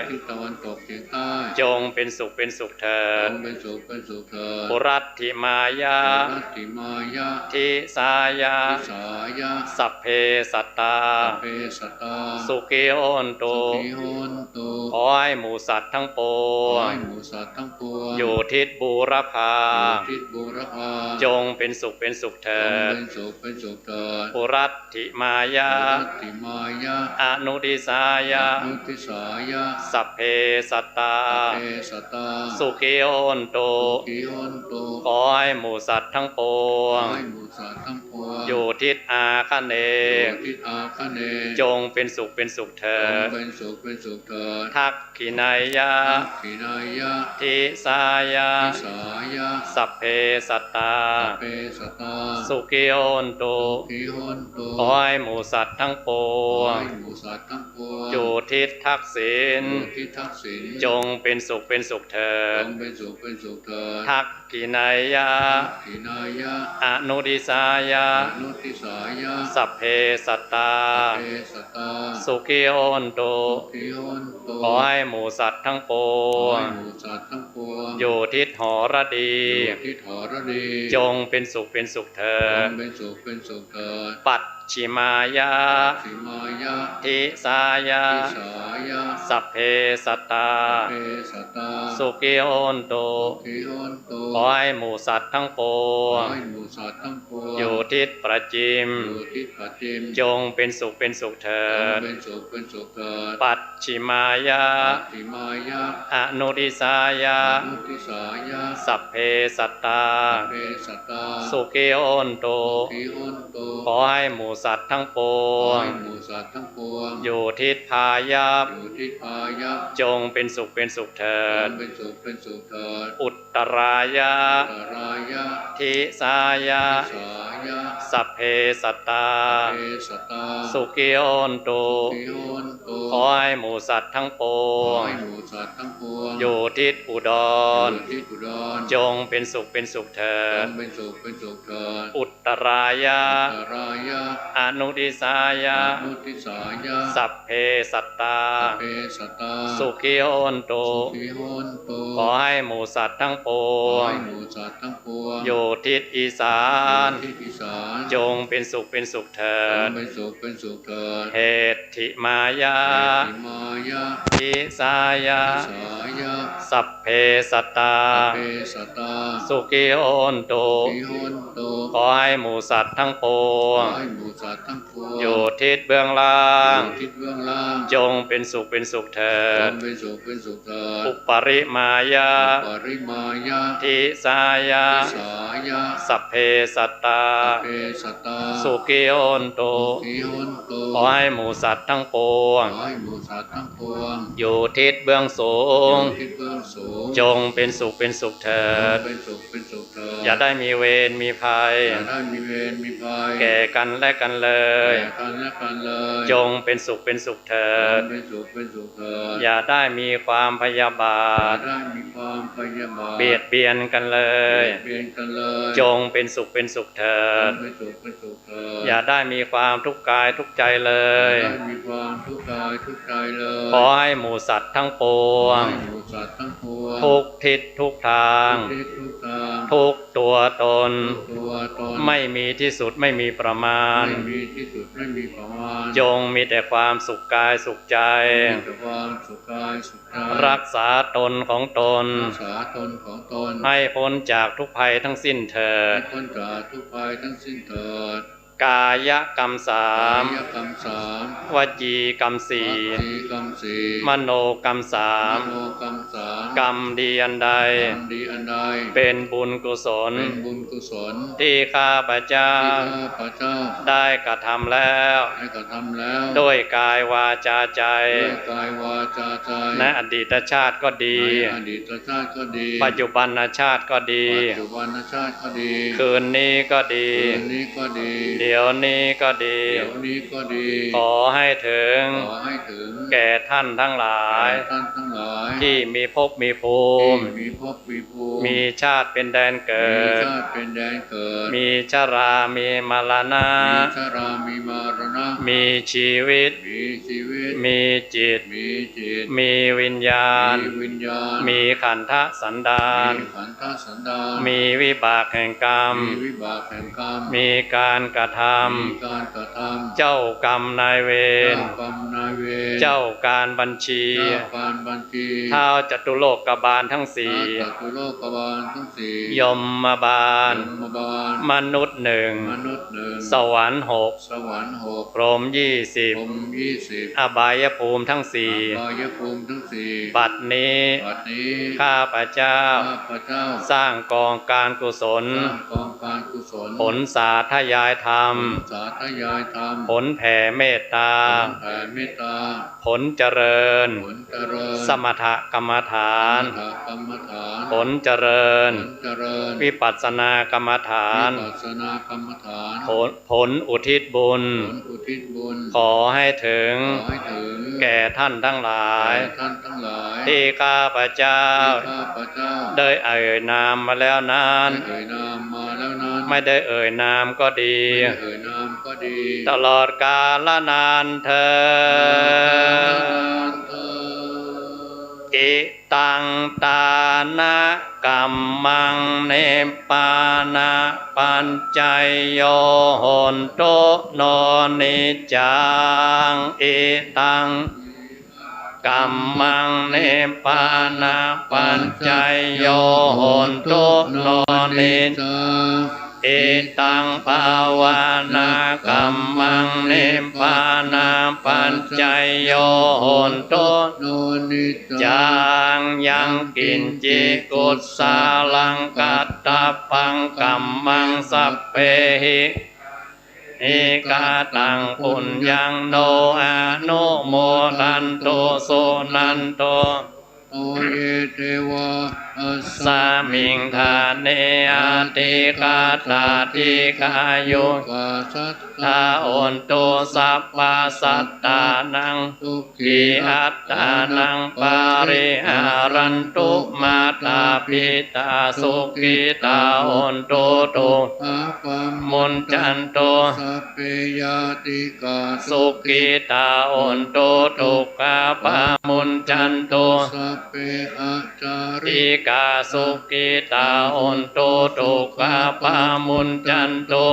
อยู่ทิศตะวันตกเฉียงใต้ จงเป็นสุขเป็นสุขเถิด จงเป็นสุขเป็นสุขเถิด Puratthimāya, puratthimāya, disāya, disāya, sabbe sattā, sabbe sattā, sukhī hontu, sukhī hontu ขอให้หมู่สัตว์ทั้งปวง ขอให้หมู่สัตว์ทั้งปวง อยู่ทิศบูรพา อยู่ทิศบูรพา จงเป็นสุขเป็นสุขเถิด จงเป็นสุขเป็นสุขเถิด Puratthimāya, puratthimāya, anudisāya, anudisāya, sabbe sattā, sabbe sattā, sukhī hontu, sukhī hontu ขอให้หมู่สัตว์ทั้งปวง ขอให้หมู่สัตว์ทั้งปวง อยู่ทิศอาคเนย์ อยู่ทิศอาคเนย์ จงเป็นสุขเป็นสุขเถิด จงเป็นสุขเป็นสุขเถิด Dakkhiṇeyya, dakkhiṇeyya, disāya, disāya, sabbe sattā, sabbe sattā, sukhī hontu, sukhī hontu ขอให้หมู่สัตว์ทั้งปวง ขอให้หมู่สัตว์ทั้งปวง อยู่ทิศทักษิณ อยู่ทิศทักษิณ จงเป็นสุขเป็นสุขเถิด จงเป็นสุขเป็นสุขเถิด Dakkhiṇeyya, dakkhiṇeyya, anudisāya, anudisāya, sabbe sattā, sabbe sattā, sukhī hontu, sukhī hontu ขอให้หมู่สัตว์ทั้งปวง ขอให้หมู่สัตว์ทั้งปวง อยู่ทิศหรดี อยู่ทิศหรดี จงเป็นสุขเป็นสุขเถิด จงเป็นสุขเป็นสุขเถิด Pacchimāya, pacchimāya, disāya, disāya, sabbe sattā, sabbe sattā, sukhī hontu, sukhī hontu ขอให้หมู่สัตว์ทั้งปวง ขอให้หมู่สัตว์ทั้งปวง อยู่ทิศประจิม อยู่ทิศประจิม จงเป็นสุขเป็นสุขเถิด จงเป็นสุขเป็นสุขเถิด Pacchimāya, pacchimāya, anudisāya, anudisāya, sabbe sattā, sabbe sattā, sukhī hontu, sukhī hontu ขอให้หมู่สัตว์ทั้งปวง ขอให้หมู่สัตว์ทั้งปวง อยู่ทิศพายัพ อยู่ทิศพายัพ จงเป็นสุขเป็นสุขเถิด จงเป็นสุขเป็นสุขเถิด Uttarāya, uttarāya, disāya, disāya, sabbe sattā, sabbe sattā, sukhī hontu, sukhī hontu ขอให้หมู่สัตว์ทั้งปวง ขอให้หมู่สัตว์ทั้งปวง อยู่ทิศอุดร อยู่ทิศอุดร จงเป็นสุขเป็นสุขเถิด จงเป็นสุขเป็นสุขเถิด Uttarāya, uttarāya, anudisāya, anudisāya, sabbe sattā, sabbe sattā, sukhī hontu, sukhī hontu ขอให้หมู่สัตว์ทั้ง ปวง ขอให้หมู่สัตว์ทั้งปวง อยู่ทิศอีสาน อยู่ทิศอีสาน จงเป็นสุขเป็นสุขเถิด จงเป็นสุขเป็นสุขเถิด Hetthimāya Hetthimāya Disāya Disāya Sabbe sattā Sabbe sattā Sukhī hontu Sukhī hontu ขอให้หมู่สัตว์ทั้งปวง ขอให้หมู่สัตว์ทั้งปวง อยู่ทิศเบื้องล่าง อยู่ทิศเบื้องล่าง จงเป็นสุขเป็นสุขเถิด จงเป็นสุขเป็นสุขเถิด Uparimāya Uparimāya Disāya Disāya Sabbe sattā Sabbe sattā Sukhī hontu Sukhī hontu ขอให้หมู่สัตว์ทั้งปวง ขอให้หมู่สัตว์ทั้งปวง อยู่ทิศเบื้องสูง อยู่ทิศเบื้องสูง จงเป็นสุขเป็นสุขเถิด จงเป็นสุขเป็นสุขเถิด อย่าได้มีเวรมีภัย อย่าได้มีเวรมีภัย แก่กันและกันเลย แก่กันและกันเลย จงเป็นสุขเป็นสุขเถิด จงเป็นสุขเป็นสุขเถิด อย่าได้มีความพยาบาท อย่าได้มีความพยาบาท เบียดเบียนกันเลย เบียดเบียนกันเลย จงเป็นสุขเป็นสุขเถิด จงเป็นสุขเป็นสุขเถิด อย่าได้มีความทุกข์กายทุกข์ใจเลย อย่าได้มีความทุกข์กายทุกข์ใจเลย ขอให้หมู่สัตว์ทั้งปวง ขอให้หมู่สัตว์ทั้งปวง ทุกทิศทุกทาง ทุกทิศทุกทาง ทุกตัวตน ทุกตัวตน ไม่มีที่สุดไม่มีประมาณ ไม่มีที่สุดไม่มีประมาณ จงมีแต่ความสุขกายสุขใจ มีแต่ความสุขกายสุขใจ รักษาตนของตน รักษาตนของตน ให้พ้นจากทุกภัยทั้งสิ้นเถิด ให้พ้นจากทุกภัยทั้งสิ้นเถิด กายกรรมสาม กายกรรมสาม วจีกรรมสี่ วจีกรรมสี่ มโนกรรมสาม มโนกรรมสาม กรรมดีอันใด กรรมดีอันใด เป็นบุญกุศล เป็นบุญกุศล ที่ข้าพเจ้า ที่ข้าพเจ้า ได้กระทำแล้ว ได้กระทำแล้ว ด้วยกายวาจาใจ ด้วยกายวาจาใจ ในอดีตชาติก็ดี ในอดีตชาติก็ดี ปัจจุบันชาติก็ดี ปัจจุบันชาติก็ดี คืนนี้ก็ดี คืนนี้ก็ดี เดี๋ยวนี้ก็ดี เดี๋ยวนี้ก็ดี ขอให้ถึง ขอให้ถึง แก่ท่านทั้งหลาย แก่ท่านทั้งหลาย ที่มีภพมีภูมิ ที่มีภพมีภูมิ มีชาติเป็นแดนเกิด มีชาติเป็นแดนเกิด มีชรา มีมรณะ มีชรา มีมรณะ มีชีวิต มีชีวิต มีจิต มีจิต มีวิญญาณ มีวิญญาณ มีขันธสันดาน มีขันธสันดาน มีวิบากแห่งกรรม มีวิบากแห่งกรรม มีการกระทำ มีการกระทำ เจ้ากรรมนายเวร เจ้ากรรมนายเวร เจ้าการบัญชี เจ้าการบัญชี ท้าวจตุโลกบาลทั้งสี่ ท้าวจตุโลกบาลทั้งสี่ ยมบาล ยมบาล มนุษย์หนึ่ง มนุษย์หนึ่ง สวรรค์หก สวรรค์หก พรหมยี่สิบ พรหมยี่สิบ อบายภูมิทั้งสี่ อบายภูมิทั้งสี่ บัดนี้ บัดนี้ ข้าพเจ้า ข้าพเจ้า สร้างกองการกุศล สร้างกองการกุศล ผลสาธยายธรรม ผลสาธยายธรรม ผลแผ่เมตตา ผลแผ่เมตตา ผลเจริญ ผลเจริญ สมถกรรมฐาน สมถกรรมฐาน ผลเจริญ ผลเจริญ วิปัสสนากรรมฐาน วิปัสสนากรรมฐาน ผล ผลอุทิศบุญ ผลอุทิศบุญ ขอให้ถึง ขอให้ถึง แก่ท่านทั้งหลาย แก่ท่านทั้งหลาย ที่ข้าพเจ้า ที่ข้าพเจ้า ได้เอ่ยนามมาแล้วนั้น ได้เอ่ยนามมาแล้วนั้น ไม่ได้เอ่ยนามก็ดี ไม่ได้เอ่ยนามก็ดี ตลอดกาลนานเทอญ นานเทอญ Idaṃ dānakammaṃ nibbānapaccayo hotu no niccaṃ. Idaṃ kammaṃ nibbānapaccayo hotu no niccaṃ. Idaṃ bhāvanākammaṃ nibbānapaccayo hotu no niccaṃ. Yaṃ kiñci kusalaṃ katabbaṃ kammaṃ sabbehi kataṃ puññaṃ no anumodantu suṇantu. Ye devā asmiṃ ṭhāne adhigatā dīghāyukā sattā hontu sabbasattānaṃ sukhī attānaṃ pariharantu. Mātā pitā sukhitā hontu, dukkhā pamuñcantu. Sabbe ñātikā sukhitā hontu, dukkhā pamuñcantu. Sabbe añjali sukhitā hontu, dukkhā pamuñcantu.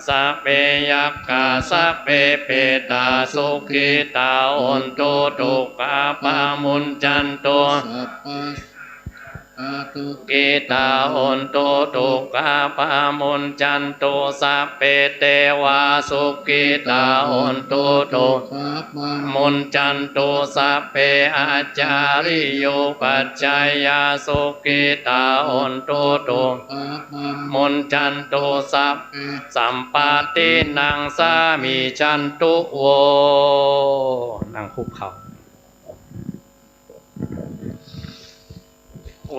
Sabbe yakkhā sabbe petā sukhitā hontu, dukkhā pamuñcantu. Sabbā sukhitā hontu, dukkhā pamuñcantu. Sabbe devā sukhitā hontu, dukkhā pamuñcantu. Sabbe ācariyupajjhāyā sukhitā hontu, dukkhā pamuñcantu. Sabbe sampattīnaṃ samijjhantu vo. นั่งคุกเข่า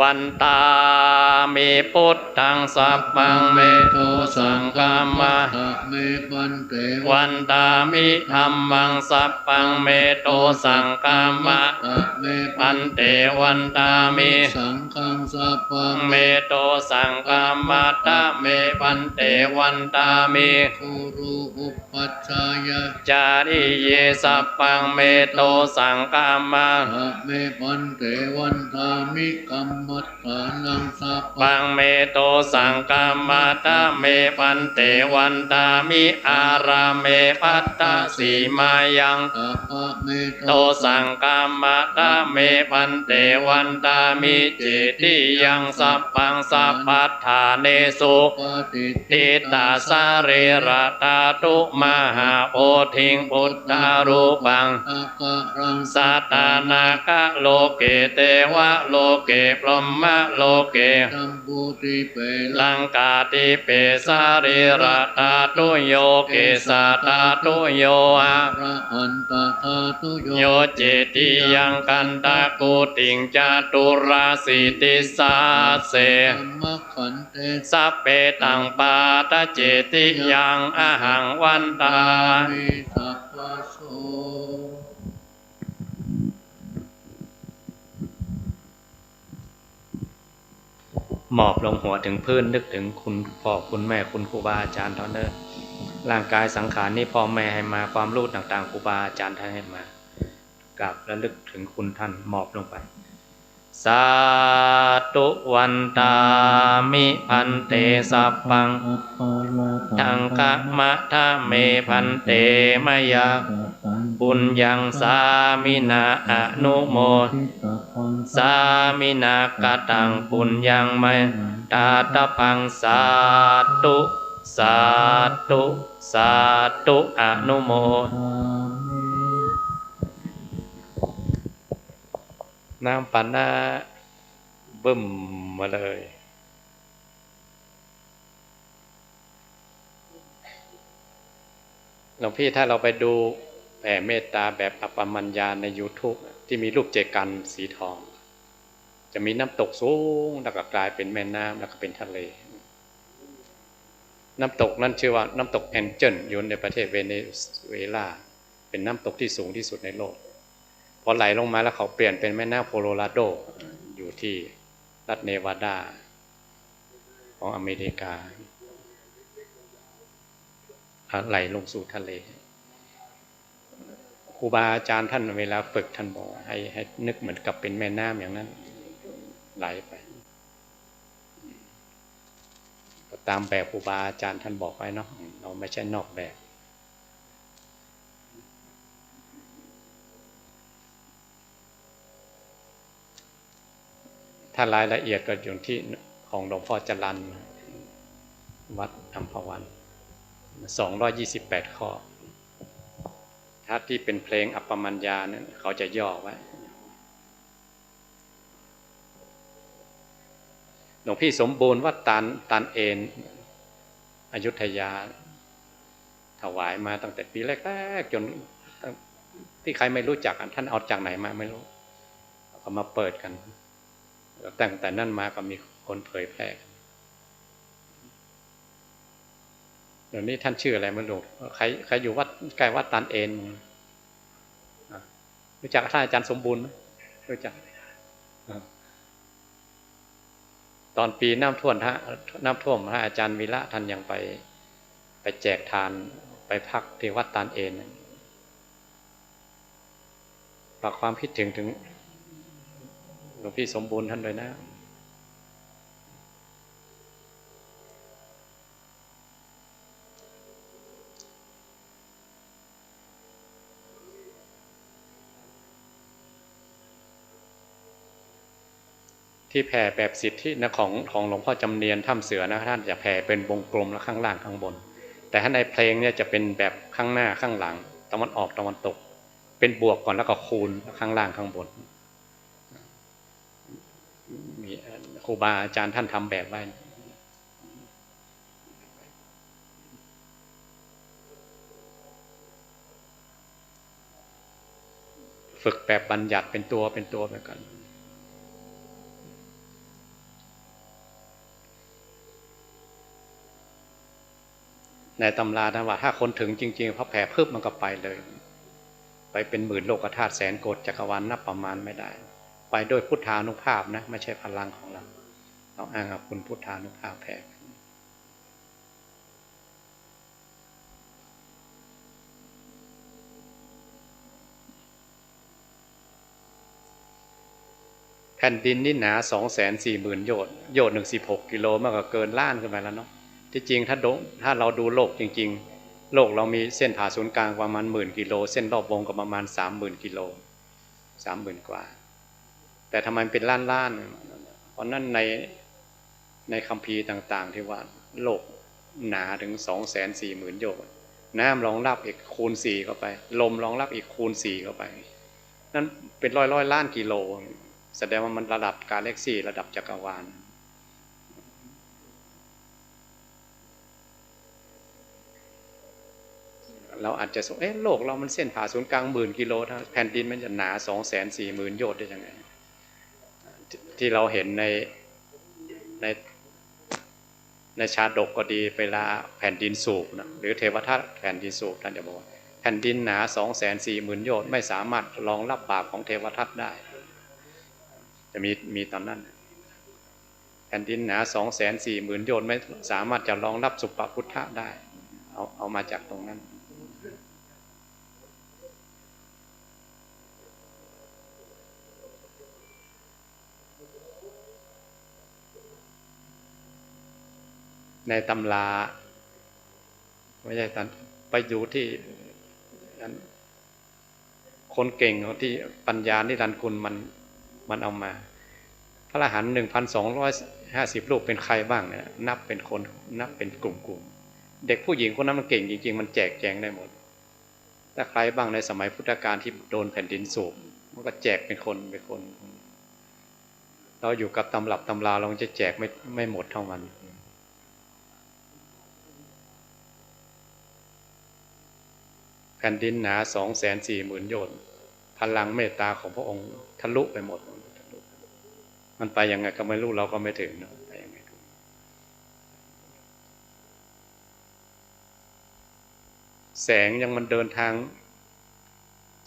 Vandāmi buddhaṃ sabbaṃ me dosaṃ khamatha me bhante. Vandāmi dhammaṃ sabbaṃ me dosaṃ khamatha me bhante. Vandāmi saṅghaṃ sabbaṃ me dosaṃ khamatha me bhante. Vandāmi guru upajjhāyā ācariyūpadesaṃ sabbaṃ me dosaṃ khamatha me bhante. Vandāmi kammaṭṭhānaṃ sabbaṃ me dosaṃ khamatha me bhante. Vandāmi ārāme bhaddasīmāyaṃ sabbaṃ me dosaṃ khamatha me bhante. Vandāmi cetiyaṃ sabbaṃ sabbaṭṭhānesu patiṭṭhitā sarīradhātu mahābodhiṃ buddharūpaṃ sakalaṃ satanāgaloke devaloke brahmaloke jambudīpe laṅkādīpe sarīradhātuyo kesadhātuyo arahantadhātuyo. Cetiyaṃ gandhakuṭiṃ caturāsītisahassaṃ sabbe taṃ pādaṃ cetiyaṃ ahaṃ vandāmi sabbaso. หมอบลงหัวถึงพื้น นึกถึงคุณพ่อคุณแม่ คุณครูบาอาจารย์ท่านเนอะ ร่างกายสังขารนี้พ่อแม่ให้มา ความรู้ต่างๆ ครูบาอาจารย์ท่านให้มา กราบระลึกถึงคุณท่าน หมอบลงไป Sādhu vandāmi bhante sabbaṃ, taṃ khamatha me bhante, mayā puññaṃ sāminā anumo, sāminā kataṃ puññaṃ mayā dātabbaṃ. Sādhu, sādhu, sādhu, anumo. น้ำปานะบึ้มมาเลย หลวงพี่ ถ้าเราไปดูแผ่เมตตาแบบอัปปมัญญาใน YouTube อะ ที่มีรูปเจกันสีทอง จะมีน้ำตกสูง แล้วก็กลายเป็นแม่น้ำ แล้วก็เป็นทะเล น้ำตกนั้นชื่อว่าน้ำตกแอนเจิล อยู่ในประเทศเวเนซุเอลา เป็นน้ำตกที่สูงที่สุดในโลก พอไหลลงมาแล้วเขาเปลี่ยนเป็นแม่น้ำโคโลราโด อยู่ที่รัฐเนวาดาของอเมริกา อ่ะ ไหลลงสู่ทะเล ครูบาอาจารย์ท่านเวลาฝึกท่านบอกให้ ให้นึกเหมือนกับเป็นแม่น้ำอย่างนั้น ไหลไป ตามแบบครูบาอาจารย์ท่านบอกไว้เนาะ เราไม่ใช่นอกแบบ ถ้ารายละเอียดก็อยู่ที่ของหลวงพ่อจรัญ วัดอัมพวัน สองร้อยยี่สิบแปด ข้อ ถ้าที่เป็นเพลงอัปปมัญญานั้นเขาจะย่อไว้ หลวงพี่สมบูรณ์วัดตาล ตาลเอน อยุธยา ถวายมาตั้งแต่ปีแรกๆ จน ที่ใครไม่รู้จักอะ ท่านเอาจากไหนมาไม่รู้ เอามาเปิดกัน แล้วตั้งแต่นั้นมาก็มีคนเผยแพร่กัน เดี๋ยวนี้ท่านชื่ออะไรไม่รู้ ใคร ใครอยู่วัด ใกล้วัดตาลเอน อ่ะ รู้จักท่านอาจารย์สมบูรณ์ไหม? รู้จัก อ่ะ ตอนปีน้ำท่วม ฮะ น้ำท่วม ฮะ อาจารย์วีระท่านยังไป ไปแจกทาน ไปพักที่วัดตาลเอน ฝากความคิดถึง ถึง ลวงพี่สมบูรณ์ท่านด้วยนะ ที่แผ่แบบสิทธินะ ของ ของหลวงพ่อจำเนียนถ้ำเสือนะ ท่านจะแผ่เป็นวงกลมแล้วข้างล่างข้างบน แต่ถ้าในเพลงเนี่ยจะเป็นแบบข้างหน้าข้างหลัง ตะวันออกตะวันตก เป็นบวกก่อนแล้วก็คูณข้างล่างข้างบน มีครูบาอาจารย์ท่านทำแบบไว้ ฝึกแบบบัญญัติเป็นตัวเป็นตัวไปก่อน ในตำราท่านว่าถ้าคนถึงจริงๆ พอแผ่ปุ๊บมันก็ไปเลย ไปเป็นหมื่นโลกธาตุแสนโกฏจักรวาลนับประมาณไม่ได้ ไปด้วยพุทธานุภาพนะ ไม่ใช่พลังของเรา เราอ้างเอาคุณพุทธานุภาพแผ่ แผ่นดินนี่หนาสองแสนสี่หมื่นโยชน์ โยชน์หนึ่งสิบหกกิโล มันก็เกินล้านขึ้นไปแล้วเนาะ ที่จริงถ้าดู ถ้าเราดูโลกจริงๆ โลกเรามีเส้นผ่าศูนย์กลางประมาณหมื่นกิโล เส้นรอบวงก็ประมาณสามหมื่นกิโล สามหมื่นกว่า แต่ทำไมมันเป็นล้านล้าน เพราะนั้นใน ในคัมภีร์ต่างๆ ที่ว่าโลกหนาถึงสองแสนสี่หมื่นโยชน์ น้ำรองรับอีกคูณสี่เข้าไป ลมรองรับอีกคูณสี่เข้าไป นั่นเป็นร้อยร้อยล้านกิโล แสดงว่ามันระดับกาแล็กซี่ ระดับจักรวาล เราอาจจะสงสัย เอ๊ะ โลกเรามันเส้นผ่าศูนย์กลางหมื่นกิโลนะ แผ่นดินมันจะหนาสองแสนสี่หมื่นโยชน์ได้ยังไง ที่เราเห็นใน ใน ในชาดกก็ดี เวลาแผ่นดินสูบนะ หรือเทวทัตแผ่นดินสูบ ท่านจะบอกว่าแผ่นดินหนาสองแสนสี่หมื่นโยชน์ ไม่สามารถรองรับบาปของเทวทัตได้ จะมี มีตอนนั้น แผ่นดินหนาสองแสนสี่หมื่นโยชน์ ไม่สามารถจะรองรับสุปพุทธะได้ เอา เอามาจากตรงนั้น ในตำรา ไม่ใช่ตอน ไปอยู่ที่อัน คนเก่งที่ปัญญานิรันดร์กุลมัน มันเอามา พระอรหันต์หนึ่งพันสองร้อยห้าสิบรูปเป็นใครบ้างเนี่ย นับเป็นคน นับเป็นกลุ่มๆ เด็กผู้หญิงคนนั้นมันเก่งจริงๆ มันแจกแจงได้หมด ถ้าใครบ้างในสมัยพุทธกาลที่โดนแผ่นดินสูบ มันก็แจกเป็นคนเป็นคน เราอยู่กับตำรับตำรา เราจะแจกไม่ ไม่หมดเท่ามัน แผ่นดินหนาสองแสนสี่หมื่นโยชน์ พลังเมตตาของพระองค์ทะลุไปหมด มันไปยังไงก็ไม่รู้ เราก็ไม่ถึงนะ ไปยังไงก็ แสงยังมันเดินทาง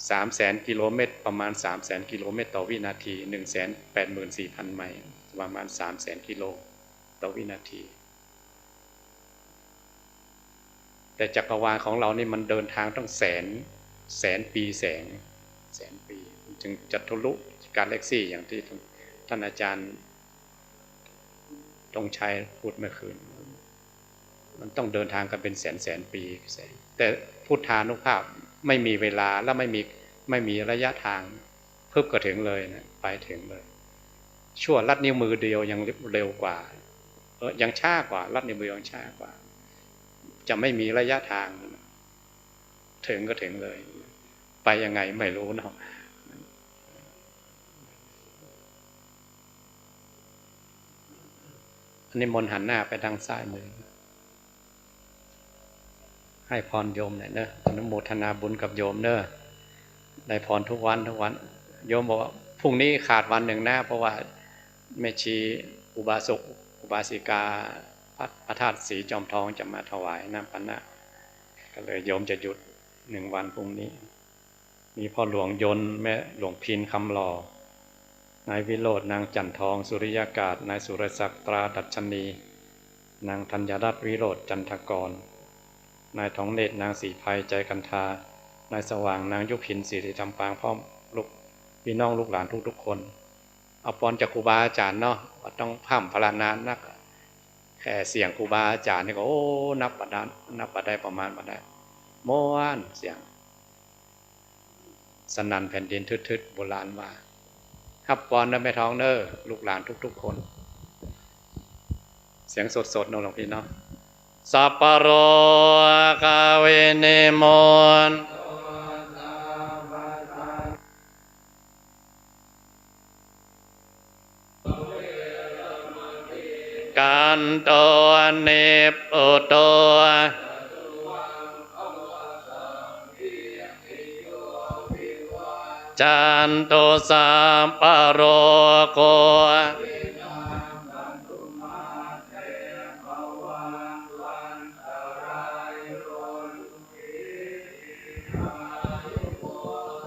สามแสนกิโลเมตร ประมาณสามแสนกิโลเมตรต่อวินาที หนึ่งแสนแปดหมื่นสี่พันไมล์ ประมาณสามแสนกิโลต่อวินาที แต่จักรวาลของเรานี่มันเดินทางตั้งแสน แสนปีแสง แสนปี จึงจะทะลุกาแล็กซี่อย่างที่ท่านอาจารย์ธงชัยพูดเมื่อคืน มันต้องเดินทางกันเป็นแสนแสนปีแสง แต่พุทธานุภาพไม่มีเวลาและไม่มี ไม่มีระยะทาง ปุ๊บก็ถึงเลยนะ ไปถึงเลย ชั่วลัดนิ้วมือเดียวยังเร็วกว่า เออ ยังช้ากว่า ลัดนิ้วมือยังช้ากว่า จะไม่มีระยะทาง ถึงก็ถึงเลย ไปยังไงไม่รู้เนาะ อันนี้มนต์หันหน้าไปทางซ้ายมือ ให้พรโยมหน่อยเนอะ อนุโมทนาบุญกับโยมเนอะ ได้พรทุกวันทุกวัน โยมบอกว่าพรุ่งนี้ขาดวันหนึ่งนะ เพราะว่าแม่ชีอุบาสกอุบาสิกา พระ พระธาตุศรีจอมทองจะมาถวายน้ำปานะ ก็เลยโยมจะหยุดหนึ่งวันพรุ่งนี้ มีพ่อหลวงยนต์ แม่หลวงพินคำหล่อ นายวิโรจน์ นางจันทอง สุริยากาศ นายสุรศักดิ์ ตราดัชนี นางธัญญรัตน์ วิโรจน์ จันทกร นายทองเนตร นางศรีไพร ใจกันทา นายสว่าง นางยุพิน สิริธรรมปาง พ่อลูก พี่น้องลูกหลานทุกๆคน เอาพรจากครูบาอาจารย์เนาะ บ่ต้องพร่ำพรรณนานัก แค่เสียงครูบาอาจารย์นี่ก็ โอ้ นับบ่ได้ นับบ่ได้ ประมาณบ่ได้ ม่วนเสียง สนั่นแผ่นดินทึดๆ โบราณว่า ฮับปอนเด้อแม่ทองเด้อ ลูกหลานทุกๆ คน เสียงสดๆ เนาะหลวงพี่เนาะ Sappārogavinimuttanto, sabbasaṅkaranibbanto, nibbuto, cantu sabbarogo.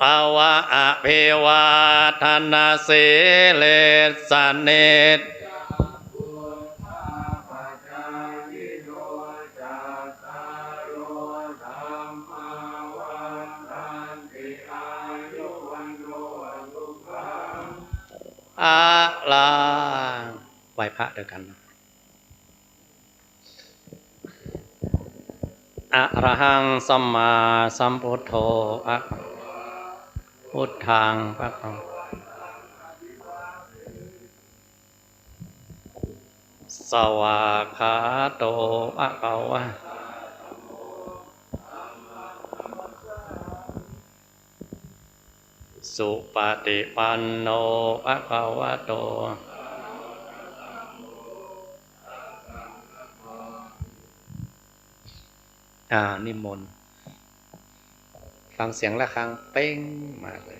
Bhava abhivādanasīlissa niccaṃ vuḍḍhāpacāyino cattāro dhammā vaḍḍhanti āyu vaṇṇo sukhaṃ balaṃ. ไหว้พระด้วยกันนะ Arahaṃ sammāsambuddho, a, buddhaṃ bhagavantaṃ svākkhāto bhagava supaṭipanno bhagavato. อ่า นิมนต์ ฟังเสียงระฆังเป๊งมาเลย